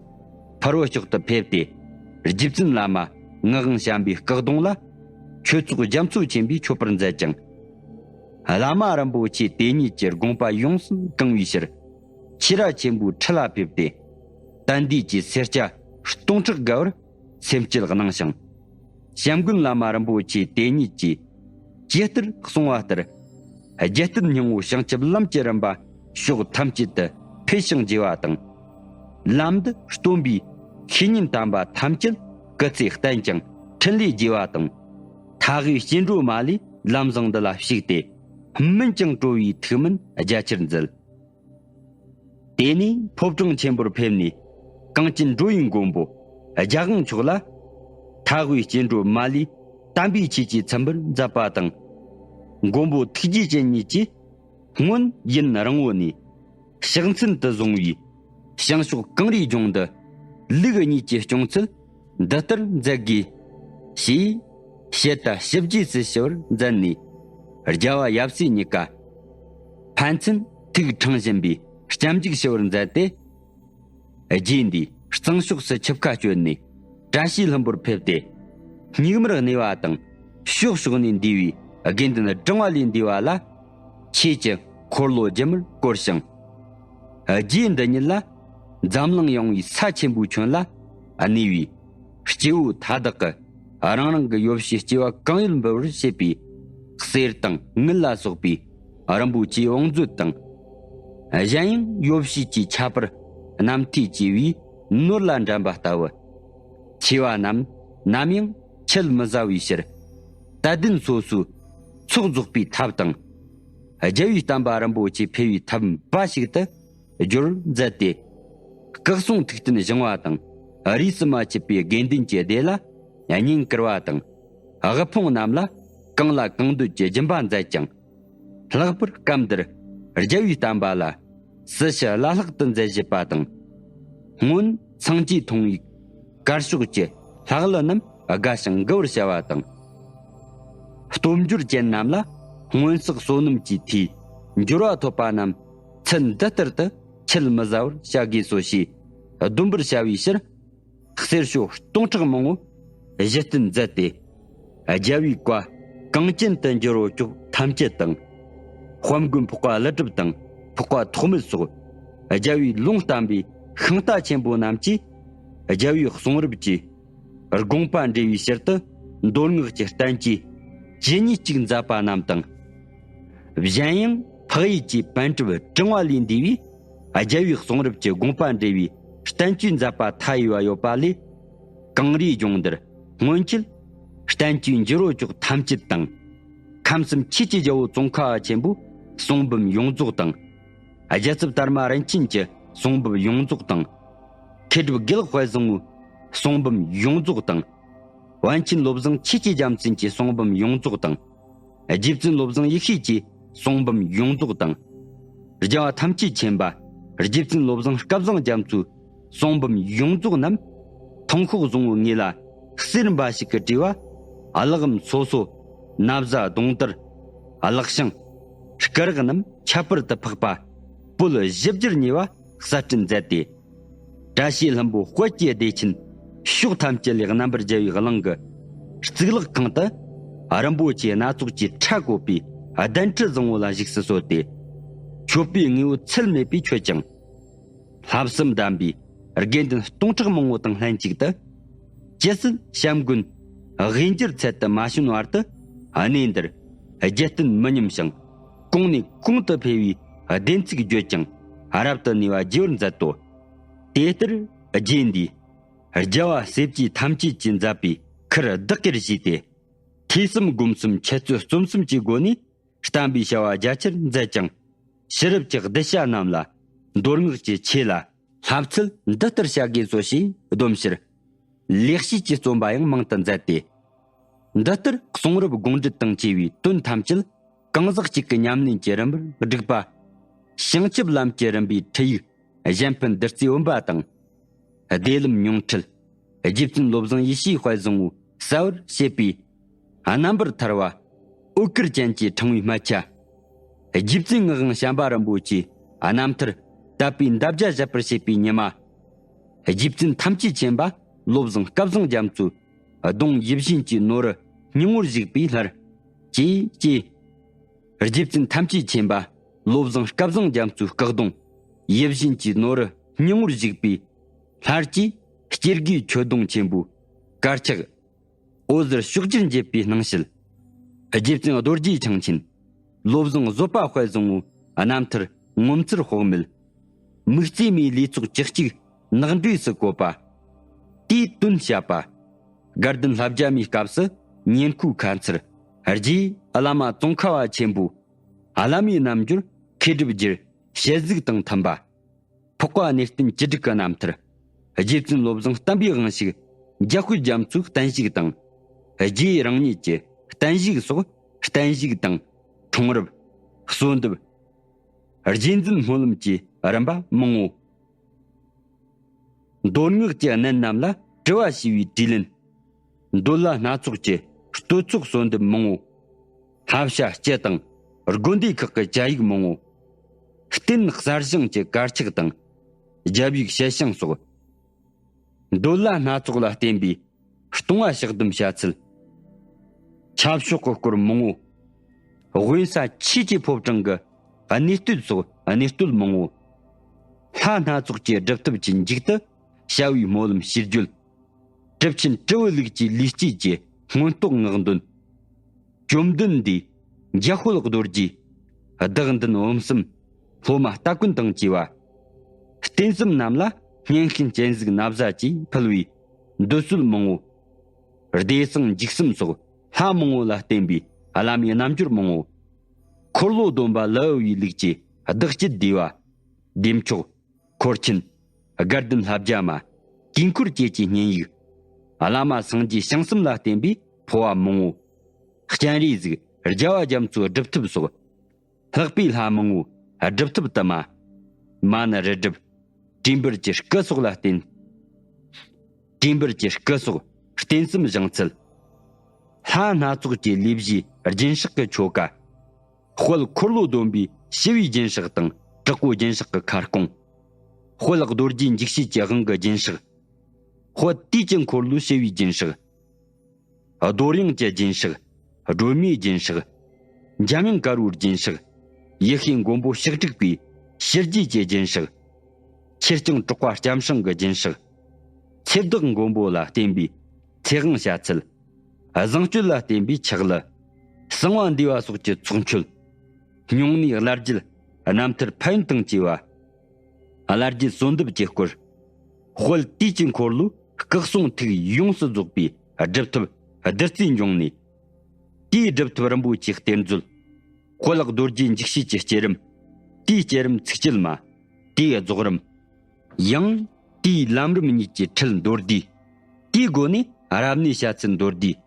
ཕ་རོལ་ཕྱོགས་སུ་ཕེབས་ཏེ། རྗེ་བཙུན་བླ་མ་ངག་དབང་བྱམས་པའི་སྐུ་གདུང་ལ་ཆོས་ཚོགས་རྒྱ་མཚོ་ཆེན་པོས་མཆོད་པར་མཛད་ཅིང་། བླ་མ་རིན་པོ་ཆེ་དེ་ཉིད་ཀྱི་དགོངས་པ་ཡོངས་སུ་བཀང་བའི་ཕྱིར། ཁྱི་ར་ཆེན་པོའི་ཁྲི་ལ་ཕེབས་ཏེ། དད་འདུས་ཀྱི་སེར་སྐྱ་སྟོང་ཕྲག་བརྒལ་བར་སེམས་བསྐྱེད་གནང་ཞིང་། བྱམས་མགོན་བླ་མ་རིན་པོ་ཆེ་དེ་ཉིད་ཀྱིས་ཇི་ལྟར་གསུངས་པ་ལྟར། རྒྱལ་བསྟན་སྙིང་པོ་བྱང་ཆུབ་ལམ་གྱི་རིམ་པ་ཕྱོགས་ཐམས་ཅད་དུ་འཕེལ་ཞིང་རྒྱས་པ་དང་། ལམ་འདི་སྟོན་པའི་བཤེས་གཉེན་དམ་པ་ཐམས་ཅད་སྐུ་ཚེ་བརྟན་ཅིང་འཕྲིན་ལས་རྒྱས་པ་དང་། མཐའ་དབུས་སྐྱེ་འགྲོ་མ་ལུས་ལམ་བཟང་འདི་ལ་ཞུགས་ཏེ། སྨིན་ཅིང་གྲོལ་བའི་ཐུགས་སྨོན་རྒྱ་ཆེར་མཛད། དེ་ནས་ཕོ་བྲང་ཆེན་པོར་ཕེབས་ནས། གངས་ཅན་འགྲོ་བའི་མགོན་པོ་རྒྱལ་དབང་མཆོག་ལ། མཐའ་དབུས་སྐྱེ་འགྲོ་མ་ལུས་དམ་པའི་ཆོས་ཀྱི་ཚིམ་པར་མཛད་པ་དང་། མགོན་པོ་ཐུགས་རྗེ་ཅན་ཉིད་ཀྱིས་སྔོན་ཡུན་རིང་པོ་ནས་ཕྱག་མཚན་དུ་བཟུང་བའི་བྱང་ཕྱོགས་གངས་རིའི་ལྗོངས་འདི་ལུགས་གཉིས་ཀྱི་སྐྱོང་ཚུལ་འདི་ལྟར་མཛད་དགོས་ཞེས་བཤད་དང་ཞིབ་རྒྱས་སུ་ཞུ་བར་མཛད་ནས། རྒྱལ་བ་ཡབ་སྲས་གཉིས་ཀ་ཕན་ཚུན་ཐུགས་འཕྲང་བཞིན་པའི་སྐྱབས་འཇུག་ཞུ་བར་མཛད་དེ། རྗེས་འདིའི་གཙང་ཕྱོགས་སུ་ཆིབས་ཁ་བསྐྱོད་ནས་བཀྲ་ཤིས་ལྷུན་པོར་ཕེབས་ཏེ། སྙིགས་མར་གནས་པ་དང་ཕྱོགས་ཕྱོགས་ནས་འདུས་པའི་དགེ་འདུན་བགྲང་བ་ལས་འདས་པ་ལ། ཆོས་ཀྱི་འཁོར་ལོ་སྒྱུ་མར་བསྐོར་ཞིང་། རྗེ་འདི་ཉིད་ལ་འཛམ་གླིང་ཡངས་པའི་ས་ཆེན་པོའི་ཁྱོན་ལ་གནས་པའི་སྐྱེ་བོ་མཐའ་དག་གི་ རང་རང་གི་ཡོ་བྱད་སྐྱེ་བ་གང་ཡོད་འབུལ་བར་བྱེད་པའི་གསེར་དང་དངུལ་ལ་སོགས་པའི་རིན་པོ་ཆེའི་བང་མཛོད་དང་། གཞན་ཡང་ཡོ་བྱད་ཀྱི་ཁྱད་པར་རྣམ་ཐོས་ཀྱི་བུས་ནོར་ལ་འགྲན་པ་ལྟ་བུ། ཆེ་བ་རྣམས་ནམ་ཡང་ཁྱད་མི་ཟ་བའི་ཕྱིར། དད་ལྡན་སོ་སོའི་ཚོགས་རྫོགས་པའི་ཐབས་དང་། རྒྱལ་བའི་བསྟན་པ་རིན་པོ་ཆེ་འཕེལ་བའི་ཐབས་འབའ་ཞིག་ཏུ་སྦྱོར་མཛད་དེ། སྐུ་གསུང་ཐུགས་རྟེན་བཞེངས་པ་དང་རིས་སུ་མ་ཆད་པའི་དགེ་འདུན་གྱི་སྡེ་ལ་བསྙེན་བཀུར་བ་དང་། དབུལ་ཕོངས་རྣམས་ལ་གང་ལ་གང་འདོད་ཀྱི་སྦྱིན་པ་མཛད་ཅིང་། ལྷག་པར་སྐབས་འདིར་རྒྱལ་བའི་བསྟན་པ་ལ་སྲི་ཞུ་བླ་ལྷག་ཏུ་མཛད་བཞེད་པ་དང་། སྔོན་སངས་རྒྱས་མཐོང་བའི་དཀར་ཕྱོགས་ཀྱི་ལྷ་གླུ་རྣམས་དགའ་ཞིང་མགུ་བར་བྱ་བ་དང་། སྟོབས་འབྱོར་ཅན་རྣམས་ལ་སྔོན་བསགས་བསོད་ནམས་ཀྱི་མཐུས་འབྱོར་བ་ཐོབ་པ་རྣམས་ཚུལ་འདི་ལྟར་དུ་ཁྱད་མི་ཟ་བར་བྱ་དགོས་སོ་ཞེས་སྡོམ་པར་བྱ་བའི་ཕྱིར། གསེར་ཞོ་སྟོང་ཕྲག་མང་པོ་གཞི་རྟེན་མཛད་དེ། རྒྱལ་བའི་བཀའ་གངས་ཅན་དུ་འགྱུར་བར་ཤོག་ཐམས་ཅད་དང་། དཔལ་མགོན་འཕགས་པ་ཀླུ་སྒྲུབ་དང་འཕགས་པ་ཐོགས་མེད་སོགས་རྒྱལ་བའི་ལུང་བསྟན་པའི་ཤིང་རྟ་ཆེན་པོ་རྣམས་ཀྱིས་རྒྱལ་བའི་གསུང་རབ་ཀྱི་དགོངས་པ་འགྲེལ་བའི་ཕྱིར་དུ་མདོ་སྔགས་ཀྱི་བསྟན་བཅོས་ཇི་སྙེད་ཅིག་མཛད་པ་རྣམས་དང་། གཞན་ཡང་འཕགས་ཡུལ་གྱི་པཎ་གྲུབ་ཕྲེང་བ་ལས་འདས་པའི་རྒྱལ་བའི་གསུང་རབ་ཀྱི་དགོངས་པ་འགྲེལ་བའི་བསྟན་བཅོས་མཛད་པ་མཐའ་ཡས་པ་ཡོད་པ་ལས། གངས་རིའི་ལྗོངས་འདིར་སྔོན་ཆད་བསྟན་བཅོས་འགྱུར་བ་ཕྱོགས་ཐམས་ཅད་དང་། ཁམས་གསུམ་ཆོས་ཀྱི་རྒྱལ་པོ་ཙོང་ཁ་པ་ཆེན་པོའི་གསུང་འབུམ་ཡོངས་རྫོགས་དང་། རྒྱལ་ཚབ་དར་མ་རིན་ཆེན་གྱི་གསུང་འབུམ་ཡོངས་རྫོགས་དང་། མཁས་གྲུབ་དགེ་ལེགས་དཔལ་བཟང་པོའི་གསུང་འབུམ་ཡོངས་རྫོགས་དང་། པཎ་ཆེན་བློ་བཟང་ཆོས་ཀྱི་རྒྱལ་མཚན་གྱི་གསུང་འབུམ་ཡོངས་རྫོགས་དང་། རྗེ་བཙུན་བློ་བཟང་ཡེ་ཤེས་ཀྱི་གསུང་འབུམ་ཡོངས་རྫོགས་དང་། རྒྱལ་བ་ཐམས་ཅད་མཁྱེན་པ་རྗེ་བཙུན་བློ་བཟང་སྐལ་བཟང་རྒྱ་མཚོའི་གསུང་འབུམ་ཡོངས་རྫོགས་རྣམས་མཐོང་ཤོག་བཟང་པོའི་ངོས་ལ་གསེར་འབའ་ཞིག་གི་བྲིས་པ། གླེགས་བམ་སོ་སོ། ན་བཟའ་གདོང་དར། གླེགས་ཤིང་། སྐུ་རགས་རྣམས་ཁྱད་པར་དུ་འཕགས་པ་པོད་བཞི་བརྒྱར་ཉེ་བ་གསར་སྐྲུན་མཛད་དེ། བཀྲ་ཤིས་ལྷུན་པོ་དཔལ་གྱི་བདེ་ཆེན་ཕྱོགས་ཐམས་ཅད་ལས་རྣམ་པར་རྒྱལ་བའི་གླིང་གི་གཙུག་ལག་ཁང་དུ་རིན་པོ་ཆེ་སྣ་ཚོགས་ཀྱི་ཕྲ་བཀོད་པའི་གདན་ཁྲི་བཟང་པོ་ལ་བཞུགས་སུ་གསོལ་ཏེ། མཆོད་པའི་དངོས་པོ་ཚད་མེད་པས་མཆོད་ཅིང་། བསླབ་གསུམ་གདམས་པའི་དགེ་འདུན་སྟོང་ཕྲག་མང་པོ་དང་ལྷན་ཅིག་ཏུ། ཇི་སྲིད་བྱམས་མགོན་དབུས་འགྱུར་ཚད་དུ་མ་བྱོན་བར་དུ་གནས་འདིར་རྒྱལ་བསྟན་མི་ཉམས་ཤིང་གོང་ནས་གོང་དུ་འཕེལ་བའི་བདེན་ཚིག་བརྗོད་ཅིང་རབ་ཏུ་གནས་པ་རྒྱས་པར་མཛད་དོ། དེ་ལྟར་རྗེ་འདིས་རྒྱལ་བ་སྲས་བཅས་ཐམས་ཅད་ཀྱིས་མཛད་པའི་ཁུར་བདག་གིར་བཞེས་ཏེ། ཐོས་བསམ་སྒོམ་གསུམ་འཆད་རྩོད་རྩོམ་གསུམ་གྱི་སྒོ་ནས་བསྟན་པའི་བྱ་བ་རྒྱ་ཆེར་མཛད་ཅིང་། ཕྱི་རབས་ཀྱི་གདུལ་བྱ་རྣམས་ལ་མདོ་སྔགས་ཀྱི་ཆོས་ལ་བསླབ་ཚུལ་འདི་ལྟར་བྱ་དགོས་སོ་ཞེས་སྡོམ་ཕྱིར། ལེགས་བཤད་ཀྱི་རྩོམ་པ་ཡང་མང་དུ་མཛད་དེ། འདི་ལྟར་གསུང་རབ་དགོངས་འགྲེལ་དང་བཅས་པའི་དོན་ཐམས་ཅད་གང་ཟག་གཅིག་གི་ཉམས་ལེན་གྱི་རིམ་པར་བསྒྲིགས་པ། བྱང་ཆུབ་ལམ་གྱི་རིམ་པའི་ཁྲིད་ཡིག་གཞན་ཕན་བདུད་རྩིའི་བུམ་པ་དང་། བདེ་ལམ་མྱོང་ཁྲིད། རྗེ་བཙུན་བློ་བཟང་ཡེ་ཤེས་དཔལ་བཟང་པོས་གསལ་བར་བྱེད་པའི་རྣམ་པར་ཐར་བ། འོད་དཀར་ཅན་གྱི་ཕྲེང་བའི་སྨད་ཆ། རྗེ་བཙུན་ངག་དབང་བྱམས་པ་རིན་པོ་ཆེའི་རྣམ་ཐར་དད་པའི་འདབ་བརྒྱ་བཞད་པར་བྱེད་པའི་ཉི་མ། རྗེ་བཙུན་ཐམས་ཅད་མཁྱེན་པ་བློ་བཟང་སྐལ་བཟང་རྒྱ་མཚོའི་གདུང་ཡིད་བཞིན་གྱི་ནོར་བུ་སྙིང་པོར་བཞུགས་པའི་ལྷར། ཅེས་ཀྱེ། རྗེ་བཙུན་ཐམས་ཅད་མཁྱེན་པ་བློ་བཟང་སྐལ་བཟང་རྒྱ་མཚོའི་སྐུ་གདུང་ཡིད་བཞིན་གྱི་ནོར་བུ་སྙིང་པོར་བཞུགས་པའི་ལྷར་གྱིས་སྐྱེ་དགུའི་མཆོད་སྡོང་ཆེན་པོའི་དཀར་ཆག་འོད་ཟེར་ཕྱོགས་བཅུར་འགྱེད་པའི་སྣང་བྱེད། རྗེ་བཙུན་རྡོ་རྗེ་འཆང་ཆེན་བློ་བཟང་བཟོད་པ་དཔལ་བཟང་པོའི་རྣམ་ཐར་ངོ་མཚར་དཔག་མེད། མིག་རྩེ་མའི་ལུས་ཚོགས་བཅུ་གཅིག་ནགས་འགྲོས་སུ་བཀོད་པ། དེའི་དོན་བཤད་པ། དགའ་ལྡན་ལྷ་བརྒྱ་མའི་སྐབས་སུ་ཉེར་མཁོའི་ཁ་མཚར། རྗེ་བླ་མ་ཙོང་ཁ་པ་ཆེན་པོའི་བླ་མའི་རྣལ་འབྱོར་མཁས་གྲུབ་རྒྱུར་ཞལ་གཟིགས་དང་མཐུན་པ། འཕགས་པ་གནས་བརྟན་བཅུ་དྲུག་གི་རྣམ་ཐར། རྗེ་བཙུན་བློ་བཟང་བསྟན་པའི་དབང་ཕྱུག་འཇམ་དཔལ་རྒྱ་མཚོའི་བརྟན་བཞུགས་དང་། རྗེ་རང་ཉིད་ཀྱི་བརྟན་བཞུགས་སོགས་བརྟན་བཞུགས་དང་། འཁྲུངས་རབས། གསོལ་འདེབས། རྗེ་བཙུན་སྨོན་ལམ་གྱི་རིམ་པ་མང་པོ། མདོ་སྔགས་ཀྱི་གནད་རྣམས་ལ་དྲི་བ་ཞུ་བའི་དྲིས་ལན། འདོད་ལྷ་སྣ་ཚོགས་ཀྱི་བསྟོད་ཚོགས་གསོལ་འདེབས་མང་པོ། ལྷ་བྱ་སྤྱི་དང་དགོན་སྡེ་ཁག་གི་བཅའ་ཡིག་མང་པོ། རྟེན་གསར་བཞེངས་ཀྱི་དཀར་ཆག་དང་། རྒྱབ་ཡིག་ཞལ་བྱང་སོགས། འདོད་ལྷ་སྣ་ཚོགས་ལ་བརྟེན་པའི་ལྟུང་བ་བཤགས་སྡོམ་བྱ་ཚུལ། ཁྱབ་ཕྱོགས་ཀྱི་སྐོར་མང་པོ། དབེན་ས་ཆོས་ཀྱི་ཕོ་བྲང་གི་གནས་བསྟོད་སོགས་གནས་བསྟོད་མང་པོ། ལྷ་སྣ་ཚོགས་ཀྱི་སྒྲུབ་ཐབས་ཀྱི་མཇུག་ཏུ་བྱ་བའི་སྨོན་ལམ་ཞུ་རྒྱུད། གྲུབ་ཆེན་སྤྲེའུ་ལུགས་ཀྱི་ལུས་སྐྱེས་ཀྱི་ སྔོན་རྟོགས་ངག་འདོན། བཅོམ་ལྡན་འདས། འཇམ་དཔལ་རྡོ་རྗེ། བདག་མདུན་འོད་གསུམ། སློབ་མ་སྟ་གོན་དང་བཅས་པ། རྟེན་གསུམ་རྣམས་ལ་སྙན་ཤིང་སྤྱན་གཟིགས་ན་བཟའ་བཅས་ཕུལ་བའི་འདོད་གསོལ་མང་པོ། བདེ་གསང་འཇིགས་གསུམ་སོགས་ལྷ་མང་པོ་ལ་བརྟེན་པའི་བླ་མའི་རྣལ་འབྱོར་མང་པོ། འཁོར་ལོ་སྡོམ་པ་ལ་འོས་པའི་ལུགས་ཀྱི་བདག་བསྐྱེད་བསྡུས་པ། བདེ་མཆོག། འཁོར་ཆེན། དགའ་ལྡན་ལྷ་བརྒྱ་མ། དཀྱིལ་འཁོར་བཅས་ཀྱི་བསྙེན་ཡིག། བླ་མ་སངས་རྒྱས་བྱང་སེམས་ལ་བརྟེན་པའི་འཕོ་བ་མང་པོ། སྤྱན་རས་གཟིགས་རྒྱལ་བ་རྒྱ་མཚོའི་སྒྲུབ་ཐབས་སོགས། ལྷག་པའི་ལྷ་མང་པོའི་སྒྲུབ་ཐབས་དུ་མ། མ་ཎི་རི་སྒྲུབ། བྲིས་འབུར་གྱི་སྐུ་སོགས་ལ་བརྟེན། བྲིས་འབུར་གྱི་སྐུ་སོགས་རྟེན་གསུམ་བཞེངས་ཚུལ། ལྷ་སྣ་ཚོགས་ཀྱི་ལས་བཞིའི་སྦྱིན་སྲེག་གི་ཆོ་ག། དཔལ་འཁོར་ལོ་སྡོམ་པའི་ཞི་བའི་སྦྱིན་སྲེག་དང་དྲག་པོའི་སྦྱིན་སྲེག་གི་ཁ་སྐོང་། དཔལ་རྡོ་རྗེ་འཇིགས་བྱེད་ཀྱི་དབང་གི་སྦྱིན་སྲེག། དཔལ་དུས་ཀྱི་འཁོར་ལོའི་ཞི་བའི་སྦྱིན་སྲེག། རྡོར་དབྱངས་ཀྱི་སྦྱིན་སྲེག། སྒྲོལ་མའི་སྦྱིན་སྲེག། འཇམ་དབྱངས་དཀར་པོའི་སྦྱིན་སྲེག། ཡེ་ཤེས་མགོན་པོ་ཕྱག་དྲུག་པའི་ཕྱི་རྒྱལ་གྱི་སྦྱིན་སྲེག། ཁྱེར་རྐྱང་གྲགས་པ་སྐྱབས་སྲུང་གི་སྦྱིན་སྲེག། ཚེ་བདག་མགོན་པོ་ལ་བརྟེན་པའི་ཚེ་དབང་བྱ་ཚུལ། བཟང་སྤྱོད་ལ་བརྟེན་པའི་ཆག་ལུ། གསང་བ་འདུས་པ་སོགས་ཀྱི་ཚོགས་མཆོད། སྨྱུང་གནས་བླ་བརྒྱུད་རྣམ་ཐར་ཕན་ཡོན་དང་བཅས་པ། བླ་བརྒྱུད་གསོལ་འདེབས་ཀྱི་སྐོར། དཔལ་དུས་ཀྱི་འཁོར་ལོའི་སྐུ་གསུང་ཐུགས་ཡོངས་སུ་རྫོགས་པའི་སྒྲུབ་ཐབས་བདུད་རྩིའི་འབྱུང་གནས། དེའི་སྒྲུབ་ཐབས་རིན་པོ་ཆེའི་གཏེར་མཛོད། དཔལ་རྡོ་རྗེ་འཇིགས་བྱེད་ཀྱི་བསྐྱེད་རིམ། དེའི་བསྐྱེད་རིམ་ཚིགས་བཅད་མ། དེའི་རྫོགས་རིམ། ཡང་དེའི་ལམ་རིམ་གཉིས་ཀྱི་ཁྲིད་མདོར་བསྡུས། དེའི་སྒོ་ནས་རབ་གནས་བྱ་ཚུལ་མདོར་བསྡུས།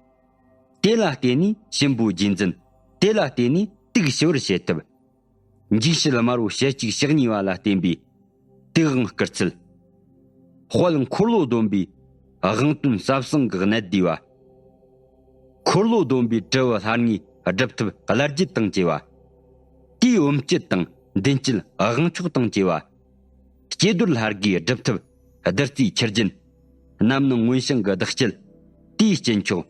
དེ་ལ་བརྟེན་ནས་གཤིན་པོའི་རྗེས་འཛིན། དེ་ལ་བརྟེན་ནས་དུག་ཞི་བར་བྱེད་ཐབས། འཇིགས་བྱེད་དམར་པོ་ཞལ་གཅིག་ཕྱག་གཉིས་པ་ལ་བརྟེན་པའི་དུག་དབང་བསྐུར་ཚུལ། དཔལ་འཁོར་ལོ་སྡོམ་པའི་དབང་དོན་ཟབ་གསང་གི་གནད་བསྡུས་པ། འཁོར་ལོ་སྡོམ་པའི་དྲིལ་བུ་ལྷ་ལྔའི་སྒྲུབ་ཐབས་བླ་བརྒྱུད་དང་བཅས་པ། དེའི་འོམ་སྤྱི་དང་མདུན་སྤྱི་དབང་ཆོག་དང་བཅས་པ། སྐྱེ་རྡོར་ལྷ་དགུའི་སྒྲུབ་ཐབས་བདུད་རྩིའི་ཆུ་རྒྱུན། རྣམ་སྣང་མངོན་ཞིང་གི་བདག་བསྐྱེད། དེའི་སྤྱི་མཆོག།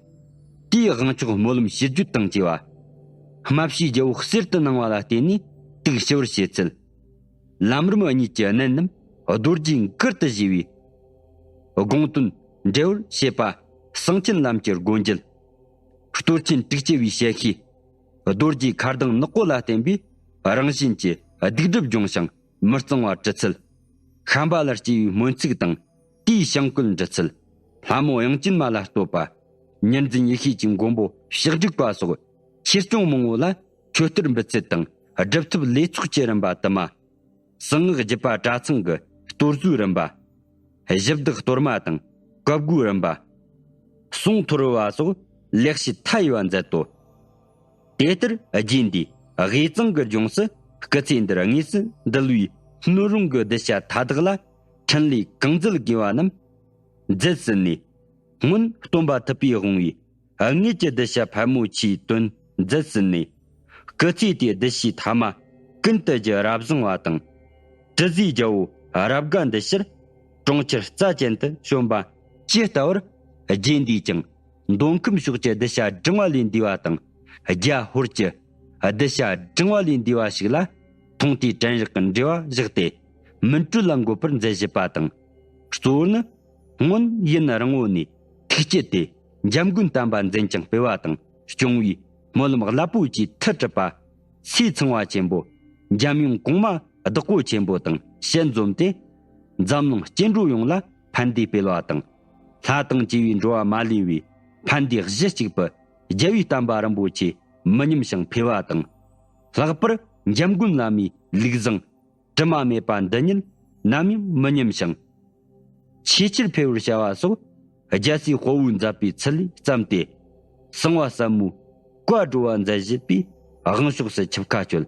དེའི་དབང་ཆོག་སྨོན་ལམ་ཞིབ་བརྗོད་དང་བཅས་པ། སྨྲ་ཤེས་རྒྱལ་པོ་གསེར་དུ་སྣང་བ་ལ་བརྟེན་ནས་དུག་ཞི་བར་བྱེད་ཚུལ། ལམ་རིམ་གཉིས་ཀྱི་གནད་རྣམས་རྡོ་རྗེ་མགུལ་དུ་བཞེས་པའི་དགོངས་དོན་འགྲེལ་བར་བྱེད་པ། གསང་ཆེན་ལམ་གྱི་སྒོ་འབྱེད། གཏོར་ཆེན་དྲུག་ཅུ་པའི་ཞལ་ཤེས། རྡོ་རྗེ་མཁའ་ལྡིང་ནག་པོ་ལ་བརྟེན་པའི་རང་བཞིན་གྱི་སྡིག་སྒྲིབ་སྦྱོང་ཞིང་མི་གཙང་བ་གྲུབ་ཚུལ། ཤམྦྷ་ལར་སྐྱེ་བའི་སྨོན་ཚིག་དང་དེའི་བྱིན་བཀོད་འབྲི་ཚུལ། ལྷ་མོ་དབྱངས་ཅན་མ་ལ་བསྟོད་པ། ཉེར་འཛིན་ཡེ་ཤེས་ཀྱི་མགོན་པོ་ཕྱག་དྲུག་པ་སོགས་ཆོས་སྐྱོང་མང་པོ་ལ་མཆོད་གཏོར་འབུལ་ཚུལ་དང་སྒྲུབ་ཐབས་ལས་ཚོགས་ཀྱི་རིམ་པ་དུ་མ། གསང་སྔགས་བརྒྱུད་པ་གྲྭ་ཚང་གི་གཏོར་བཟོའི་རིམ་པ། གཞི་བདག་གཏོར་མ་དང་བཀའ་བསྒོའི་རིམ་པ། གསུང་ཐོར་བུ་བ་སོགས་ལེགས་བཤད་མཐའ་ཡས་པ་མཛད་དོ། དེ་ལྟར་རྗེ་འདིས་དབུས་གཙང་གི་ལྗོངས་སུ་སྐུ་ཚེ་འདིར་དངོས་སུ་འདུལ་བའི་སྣོད་རུང་གི་གདུལ་བྱ་མཐའ་དག་ལ་འཕྲིན་ལས་གང་མཛད་དགོས་པ་རྣམས་མཛད་ཟིན་ནས། སྔོན་སྟོན་པ་ཐུབ་པས་དབང་བའི་དངོས་ཀྱི་གདུལ་བྱ་ཕལ་མོ་ཆེའི་དོན་མཛད་ཟིན་ནས། སྐུ་ཚེ་དེའི་གདུལ་བྱའི་ཐ་མ་ཀུན་ཏུ་རྒྱུ་རབ་བཟང་བ་དང་། དྲི་ཟའི་རྒྱལ་པོ་རབ་དགའ་འདི་ཕྱིར་གྲོང་ཁྱེར་རྩ་ཅན་དུ་བྱོན་པ་ཇི་ལྟ་བུར། རྗེ་འདིས་ཀྱང་མདོ་ཁམས་ཕྱོགས་ཀྱི་གདུལ་བྱ་བགྲང་བ་ལས་འདས་པ་དང་། རྒྱ་ཧོར་གྱི་གདུལ་བྱ་བགྲང་བ་ལས་འདས་པ་ཞིག་ལ་མཐོང་ཐོས་དྲན་རེག་གི་འབྲེལ་བ་བཞག་སྟེ་མུན་སྤྲུལ་ལ་འགོད་པར་མཛད་བཞེད་པ་དང་། གཙོ་བོར་ནི། སྔོན་ཡུན་རིང་པོ་ནས་ཐུགས་བསྐྱེད་དེ་འཇམ་མགོན་དམ་པ་མཛད་ཅིང་སྤེལ་བ་དང་སྐྱོང་བའི་སྨོན་ལམ་རླབས་པོ་ཆེའི་མཐུ་གྲུབ་པ། ཚེ་ཚངས་པ་ཆེན་པོ། འཇམ་དབྱངས་གོང་མ་བདག་པོ་ཆེན་པོ་དང་ཞལ་འཛོམས་ཏེ། འཛམ་གླིང་སྐྱེ་འགྲོ་ཡོངས་ལ་ཕན་བདེ་སྤེལ་བ་དང་། ལྷ་དང་བཅས་པའི་འགྲོ་བ་མ་ལུས་པའི་ཕན་བདེ་གཞི་གཅིག་པུ་རྒྱལ་བའི་བསྟན་པ་རིན་པོ་ཆེ་མི་ཉམས་ཤིང་འཕེལ་བ་དང་། ལྷག་པར་འཇམ་མགོན་བླ་མའི་ལུགས་བཟང་དྲི་མ་མེད་པ་འདི་ཉིད་ནམ་ཡང་མི་ཉམས་ཤིང་། ཆེས་ཆེར་འཕེལ་བར་བྱ་བ་སོགས་རྒྱལ་སྲས་དཔའ་བོས་མཛད་པའི་ཚུལ་ལས་བརྩམས་ཏེ། གསང་བ་ཟབ་མོའི་བཀའ་བགྲོ་བ་མཛད་བཞེད་པའི་དབང་ཕྱོགས་སུ་ཆིབས་ཁ་གཅོད།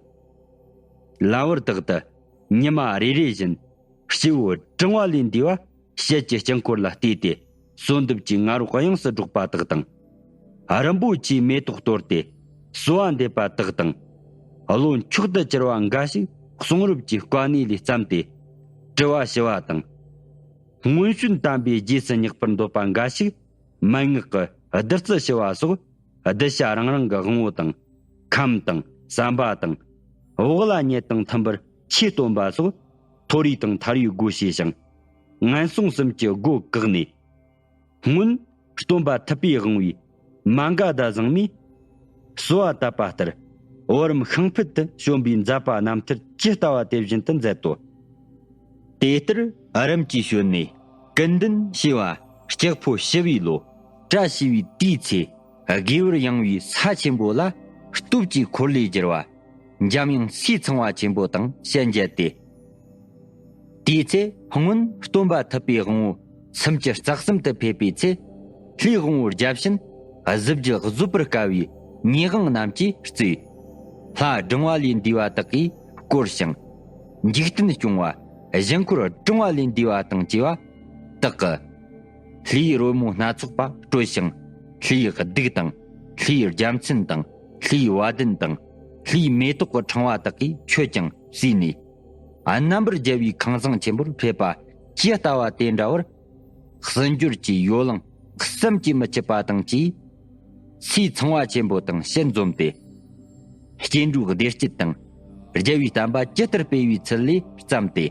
ལམ་བར་དག་ཏུ་ཉི་མ་རེ་རེ་བཞིན་སྐྱེ་བོ་བགྲང་བ་ལས་འདས་པ་ཞལ་གྱི་དཀྱིལ་འཁོར་ལ་བལྟས་ཏེ། གསོལ་འདེབས་ཀྱི་ང་རོ་དབྱངས་སུ་སྒྲོག་པ་དག་དང་། རིན་པོ་ཆེའི་མེ་ཏོག་གཏོར་ཏེ་གསོལ་བ་འདེབས་པ་དག་དང་། བློ་མཆོག་ཏུ་གྱུར་པ་འགའ་ཞིག་གསུང་རབ་ཀྱི་བཀའ་གནད་ལས་བརྩམས་ཏེ་དྲི་བ་ཞུ་བ་དང་། སྔོན་བྱོན་དམ་པའི་རྗེས་སུ་བསྙེགས་པར་འདོད་པ་འགའ་ཞིག་མན་ངག་གི་བདུད་རྩི་ཞུ་བ་སོགས་གདུལ་བྱ་རང་རང་གི་དབང་པོ་དང་། ཁམས་དང་བསམ་པ་དང་། དབུགས་ལ་ཉལ་དང་མཐུན་པར་ཆོས་སྟོན་པ་སོགས་མཐོ་རིས་དང་མཐར་ཡོད་སྒོ་ཕྱེ་ཞིང་། ངན་སོང་གསུམ་གྱི་སྒོ་བཀག་ནས། སྔོན་སྟོན་པ་ཐུབ་པས་དབང་བའི་ མ་འགའ་ཟླ་བཟང་མས། གསོལ་བ་བཏབ་པ་ལྟར། བུ་རམ་ཤིང་ཕུད་དུ་བྱོན་པའི་མཛད་པ་རྣམ་ཐར་ཇི་ལྟ་བ་དེ་བཞིན་དུ་མཛད་དོ། དེ་ལྟར་རིམ་གྱིས་བྱོན་ནས་ཀུན་ལྡན་ཞེས་པ་ལྕགས་ཕོ་ཞི་བའི་ལོ། བཀྲ་ཤིས་པའི་དུས་ཚེ་དགེ་བར་ཡངས་པའི་ས་ཆེན་པོ་ལ་སྟོབས་ཀྱི་འཁོར་ལོས་སྒྱུར་བ། འཇམ་དབྱངས་སའི་ཚངས་པ་ཆེན་པོ་དང་ཞལ་མཇལ་ཏེ། དེའི་ཚེ་སྔོན་སྟོན་པ་ཐུབ་པའི་དབང་པོ་སུམ་ཅུ་རྩ་གསུམ་དུ་ཕེབས་པའི་ཚེ། ལྷའི་དབང་པོ་བརྒྱ་བྱིན་གཟི་བརྗིད་བཟོད་པར་དཀའ་བའི་ཉེ་དབང་རྣམས་ཀྱིས་གཙོས། ལྷ་བསྒྲེངས་པ་ལས་འདས་པ་དག་གིས་བསྐོར་ཞིང་། འཇིག་རྟེན་སྐྱོང་བ་གཞི་འཁོར་བསྒྲེངས་པ་ལས་འདས་པ་དང་བཅས་པ་དག་གིས། ལྷའི་རོལ་མོ་སྣ་ཚོགས་པ་དཀྲོལ་ཞིང་། ལྷའི་གདུགས་དང་། ལྷའི་རྒྱལ་མཚན་དང་། ལྷའི་བ་དན་དང་། ལྷའི་མེ་ཏོག་གི་ཕྲེང་བ་དག་གིས་མཆོད་ཅིང་བསུས་ནས། རྣམ་པར་རྒྱལ་བའི་ཁང་བཟང་ཆེན་པོར་ཕེབས་པ་ཇི་ལྟ་བ་དེ་འདྲ་བར། གསོད་འཇོར་གྱི་ཡོ་ལང་བསམ་གྱིས་མི་ཁྱབ་པ་དང་བཅས། སའི་ཚངས་པ་ཆེན་པོ་དང་ཕྱིར་འཛོམས་ཏེ། སྐྱེ་འགྲོའི་བདེ་སྐྱིད་དང་རྒྱལ་བའི་བསྟན་པ་ཇི་ལྟར་སྤེལ་བའི་ཚུལ་ལས་བརྩམས་ཏེ།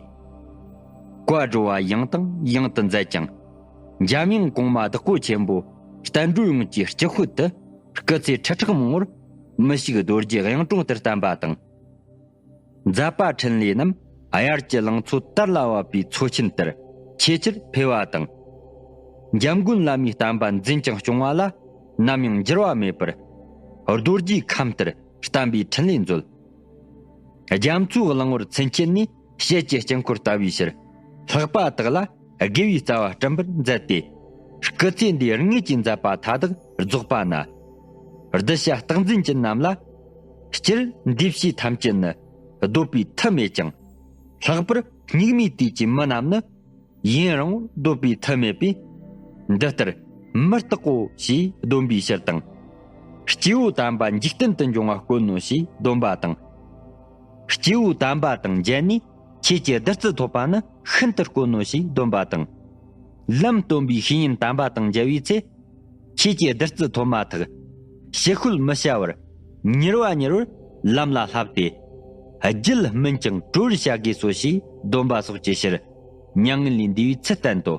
བཀའ་བགྲོ་བ་ཡང་དང་ཡང་དུ་མཛད་ཅིང་། འཇམ་དབྱངས་གོང་མ་བདག་པོ་ཆེན་པོ་བསྟན་འགྲོ་ཡོངས་ཀྱི་སྤྱི་དཔོན་དུ་སྐུ་ཚེ་ཁྲི་ཕྲག་མང་པོར་མི་ཤིགས་རྡོ་རྗེ་གཡུང་དྲུང་དུ་བསྟན་པ་དང་། མཛད་པ་འཕྲིན་ལས་རྣམས་དབྱར་གྱི་ལང་ཚོ་དར་ལ་བབས་པའི་མཚོ་ཆེན་ལྟར་ཆེས་ཆེར་འཕེལ་བ་དང་། འཇམ་མགོན་བླ་མའི་བསྟན་པ་འཛིན་ཅིང་སྐྱོང་བ་ལ་ནམ་ཡང་འགྱུར་བ་མེད་པར། རྡོ་རྗེའི་ཁམས་ལྟར་བསྟན་པའི་འཕྲིན་ལས་མཛོད། རྒྱ་མཚོའི་གླིང་བར་ཚུན་ཆད་ནས་ཞལ་གྱི་དཀྱིལ་འཁོར་ལྟ་བུའི་ཕྱིར། ལྷགས་པ་དག་ལ་དགེ་བའི་རྩ་བ་བསྐྲུན་པར་མཛད་དེ། སྐུ་ཚེ་འདིའི་དངོས་ཀྱི་མཛད་པ་མཐའ་དག་རྫོགས་པ་ན། གདུལ་བྱ་རྟག་འཛིན་ཅན་རྣམས་ལ། སྤྱིར་འདུས་བྱས་ཐམས་ཅད་ནི། འདོད་པའི་མཐུ་མེད་ཅིང་། ལྷག་པར་སྙིགས་མའི་དུས་ཀྱི་མི་རྣམས་ནི། ཡུན་རིང་པོར་འདོད་པའི་མཐུ་མེད་པས། འདི་ལྟར་མི་རྟག་གོ་ཞེས་འདོན་པའི་ཕྱིར་དང་། སྐྱེ་བོ་དམ་པ་འཇིག་རྟེན་དུ་འབྱུང་བ་དཀོན་ནོ་ཞེས་འདོན་པ་དང་། སྐྱེ་བོ་དམ་པ་དང་མཇལ་ནས་ཆོས་ཀྱི་བདུད་རྩི་ཐོབ་པ་ནི་ཤིན་ཏུ་དཀོན་ནོ་ཞེས་འདོན་པ་དང་། ལམ་སྟོན་པའི་བཤེས་གཉེན་དམ་པ་དང་མཇལ་བའི་ཚེ། ཆོས་ཀྱི་བདུད་རྩི་ཐོབ་མ་ཐག་ཕྱི་བཤོལ་མི་བྱ་བར། མྱུར་བ་མྱུར་བར་ལམ་ལ་བསླབས་ཏེ། རྒྱུད་སྨིན་ཅིང་གྲོལ་བར་བྱ་དགོས་སོ་ཞེས་འདོན་པ་སོགས་ཀྱི་ཕྱིར། མྱ་ངན་ལས་འདས་པའི་ཚུལ་བསྟན་ཏོ།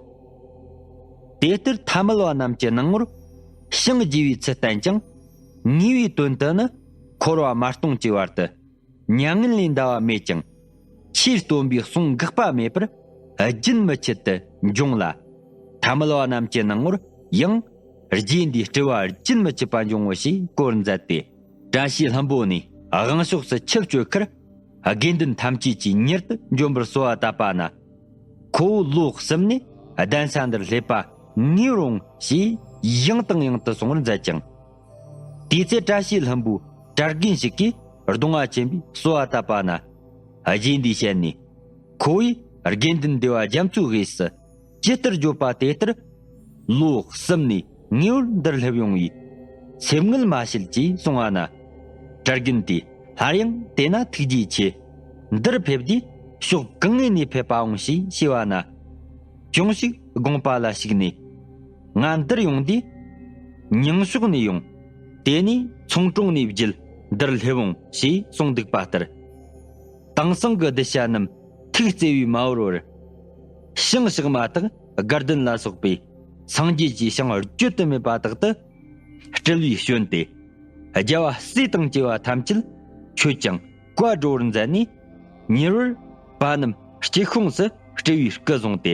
དེ་ལྟར་ཐ་མལ་པ་རྣམས་ཀྱི་སྣང་ངོར། ཕྱིང་རྒྱས་པའི་ཚུལ་བསྟན་ཅིང་། ངེས་པའི་དོན་དུ་ནི། འཁོར་བ་མ་སྟོངས་ཀྱི་བར་དུ། མྱ་ངན་ལས་འདའ་བ་མེད་ཅིང་། ཆོས་སྟོན་པའི་གསུང་འགག་པ་མེད་པར། རྒྱུན་མི་འཆད་དུ་འབྱུང་ལ། ཐ་མལ་པ་རྣམས་ཀྱི་སྣང་ངོར་ཡང་། རྗེ་འདིའི་སྤྲུལ་པ་རྒྱུན་མི་འཆད་པ་འབྱུང་ངོ་ཞེས་བཀོད་མཛད་དེ། བཀྲ་ཤིས་ལྷུན་པོ་ནས་དབང་ཕྱོགས་སུ་ཆིབས་བསྐྱོད་ཁར། དགེ་འདུན་ཐམས་ཅད་ཀྱིས་མྱུར་དུ་འབྱོན་པར་གསོལ་བ་བཏབ་པ་ན། ཁོ་བོ་ལོ་གསུམ་ནས་གདན་ས་འདིར་སླེབས་པ་ངེས་རུང་ཞེས་ཡང་དང་ཡང་དུ་གསུང་བར་མཛད་ཅིང་། དེའི་ཚེ་བཀྲ་ཤིས་ལྷུན་པོའི་གྲྭ་རྒན་ཞིག་གིས་གདོང་པ་ཆེན་པོས་གསོལ་བ་བཏབ་པ་ན། རྗེ་འདིའི་ཞལ་ནས། ཁོ་བོས་དགེ་འདུན་འདུས་པ་རྒྱ་མཚོའི་དབུས་སུ་ཇི་ལྟར་བརྗོད་པ་དེ་ལྟར། ལོ་གསུམ་ནས་ངེས་པར་འདིར་སླེབས་ཡོང་བའི་སེམས་ངལ་མ་བྱེད་ཅེས་གསུང་བ་ན། གྲྭ་རྒན་དེས་སླར་ཡང་དེ་ན་ཐུགས་རྗེ་ཆེ། འདིར་ཕེབས་དུས་ཕྱོགས་གང་ངེས་ནས་ཕེབས་པའང་ཞེས་ཞུས་པ་ན། ཅུང་ཞིག་དགོངས་པ་ལ་ཞུགས་ནས། ང་འདིར་ཡོང་དུས། ཉང་ཕྱོགས་ནས་ཡོང་། དེ་ནས་ཚོང་གྲོང་ནས་བརྒྱུད་འདིར་སླེབས་འོང་ཞེས་གསུངས་འདུག་པ་ལྟར། དེང་སང་གི་གདུལ་བྱ་རྣམས་ཐུགས་བརྩེ་བས་མ་བོར་བར། ཞིང་གཤེགས་མ་ཐག་དགའ་ལྡན་ལ་སོགས་པའི་སངས་རྒྱས་ཀྱི་ཞིང་བརྗོད་དུ་མེད་པ་དག་ཏུ་སྤྲུལ་པའི་བྱོན་ཏེ། རྒྱལ་བ་སྲས་དང་བཅས་པ་ཐམས་ཅད་མཆོད་ཅིང་བཀའ་བགྲོ་བར་མཛད་ནས། ཉེ་བར་པ་རྣམས་སྐྱིད་ཁོངས་སུ་སྤྲུལ་པའི་སྐུ་བཟུང་སྟེ།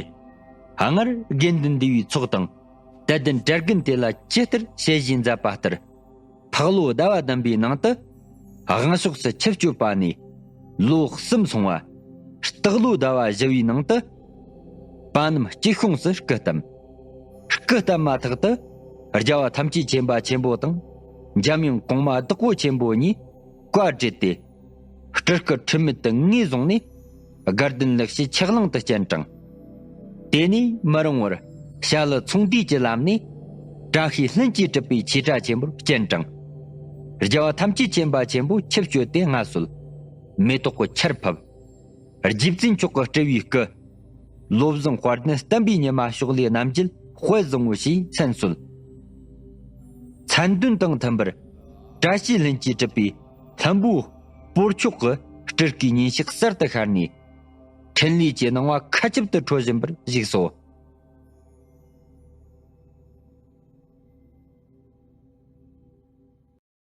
སྔར་དགེ་འདུན་འདུས་པའི་ཚོགས་དང་དད་ལྡན་གྲྭ་རྒན་དེ་ལ་ཇི་ལྟར་ཞལ་བཞེས་མཛད་པ་ལྟར། ཕག་ལོ་ཟླ་བ་བདུན་པའི་ནང་དུ་དབང་ཕྱོགས་སུ་ཆིབས་བསྐྱོད་པ་ནས་ལོ་གསུམ་སོང་བ། སྟག་ལོ་ཟླ་བ་བཞི་པའི་ནང་དུ་པ་རྣམས་སྐྱིད་ཁོངས་སུ་སྐུ་བལྟམས། སྐུ་བལྟམས་མ་ཐག་ཏུ་རྒྱལ་བ་ཐམས་ཅད་མཁྱེན་པ་ཆེན་པོ་དང་འཇམ་དབྱངས་གོང་མ་བདག་པོ་ཆེན་པོ་གཉིས་བཀའ་བྲིས་ཏེ། སྤྲུལ་སྐུ་ཁྲིམས་མེད་དུ་ངོས་བཟུང་ནས། དགའ་ལྡན་ལེགས་བཤད་ཆགས་ལང་དུ་སྤྱན་དྲངས། དེ་ནས་མི་རིང་བར་བྱ་ལུ་ཚོང་འདུས་ཀྱི་ལམ་ནས། བཀྲ་ཤིས་ལྷུན་གྱིས་གྲུབ་པའི་ཆོས་གྲྭ་ཆེན་པོར་སྤྱན་དྲངས། རྒྱལ་བ་ཐམས་ཅད་མཁྱེན་པ་ཆེན་པོ་ཆིབས་བསྐྱོད་དེ་མངའ་གསོལ། མེ་ཏོག་གི་ཆར་ཕབ། རྗེ་བཙུན་མཆོག་གི་སྤྲུལ་པའི་སྐུ། བློ་བཟང་དཔལ་ལྡན་བསྟན་པའི་ཉི་མ་ཕྱོགས་ལས་རྣམ་རྒྱལ་དཔལ་བཟང་པོ་ཞེས་མཚན་གསོལ། མཚན་དོན་དང་མཐུན་པར། བཀྲ་ཤིས་ལྷུན་གྱིས་གྲུབ་པའི་ལྷུན་པོའི་སྤོར་མཆོག་གི་སྤྲུལ་སྐུའི་ཉིན་ཞག་གསར་དུ་ཤར་ནས། འཕྲིན་ལས་ཀྱི་སྣང་བ་མཁའ་ཁྱབ་ཏུ་འཕྲོ་བཞིན་པར་བཞུགས་སོ།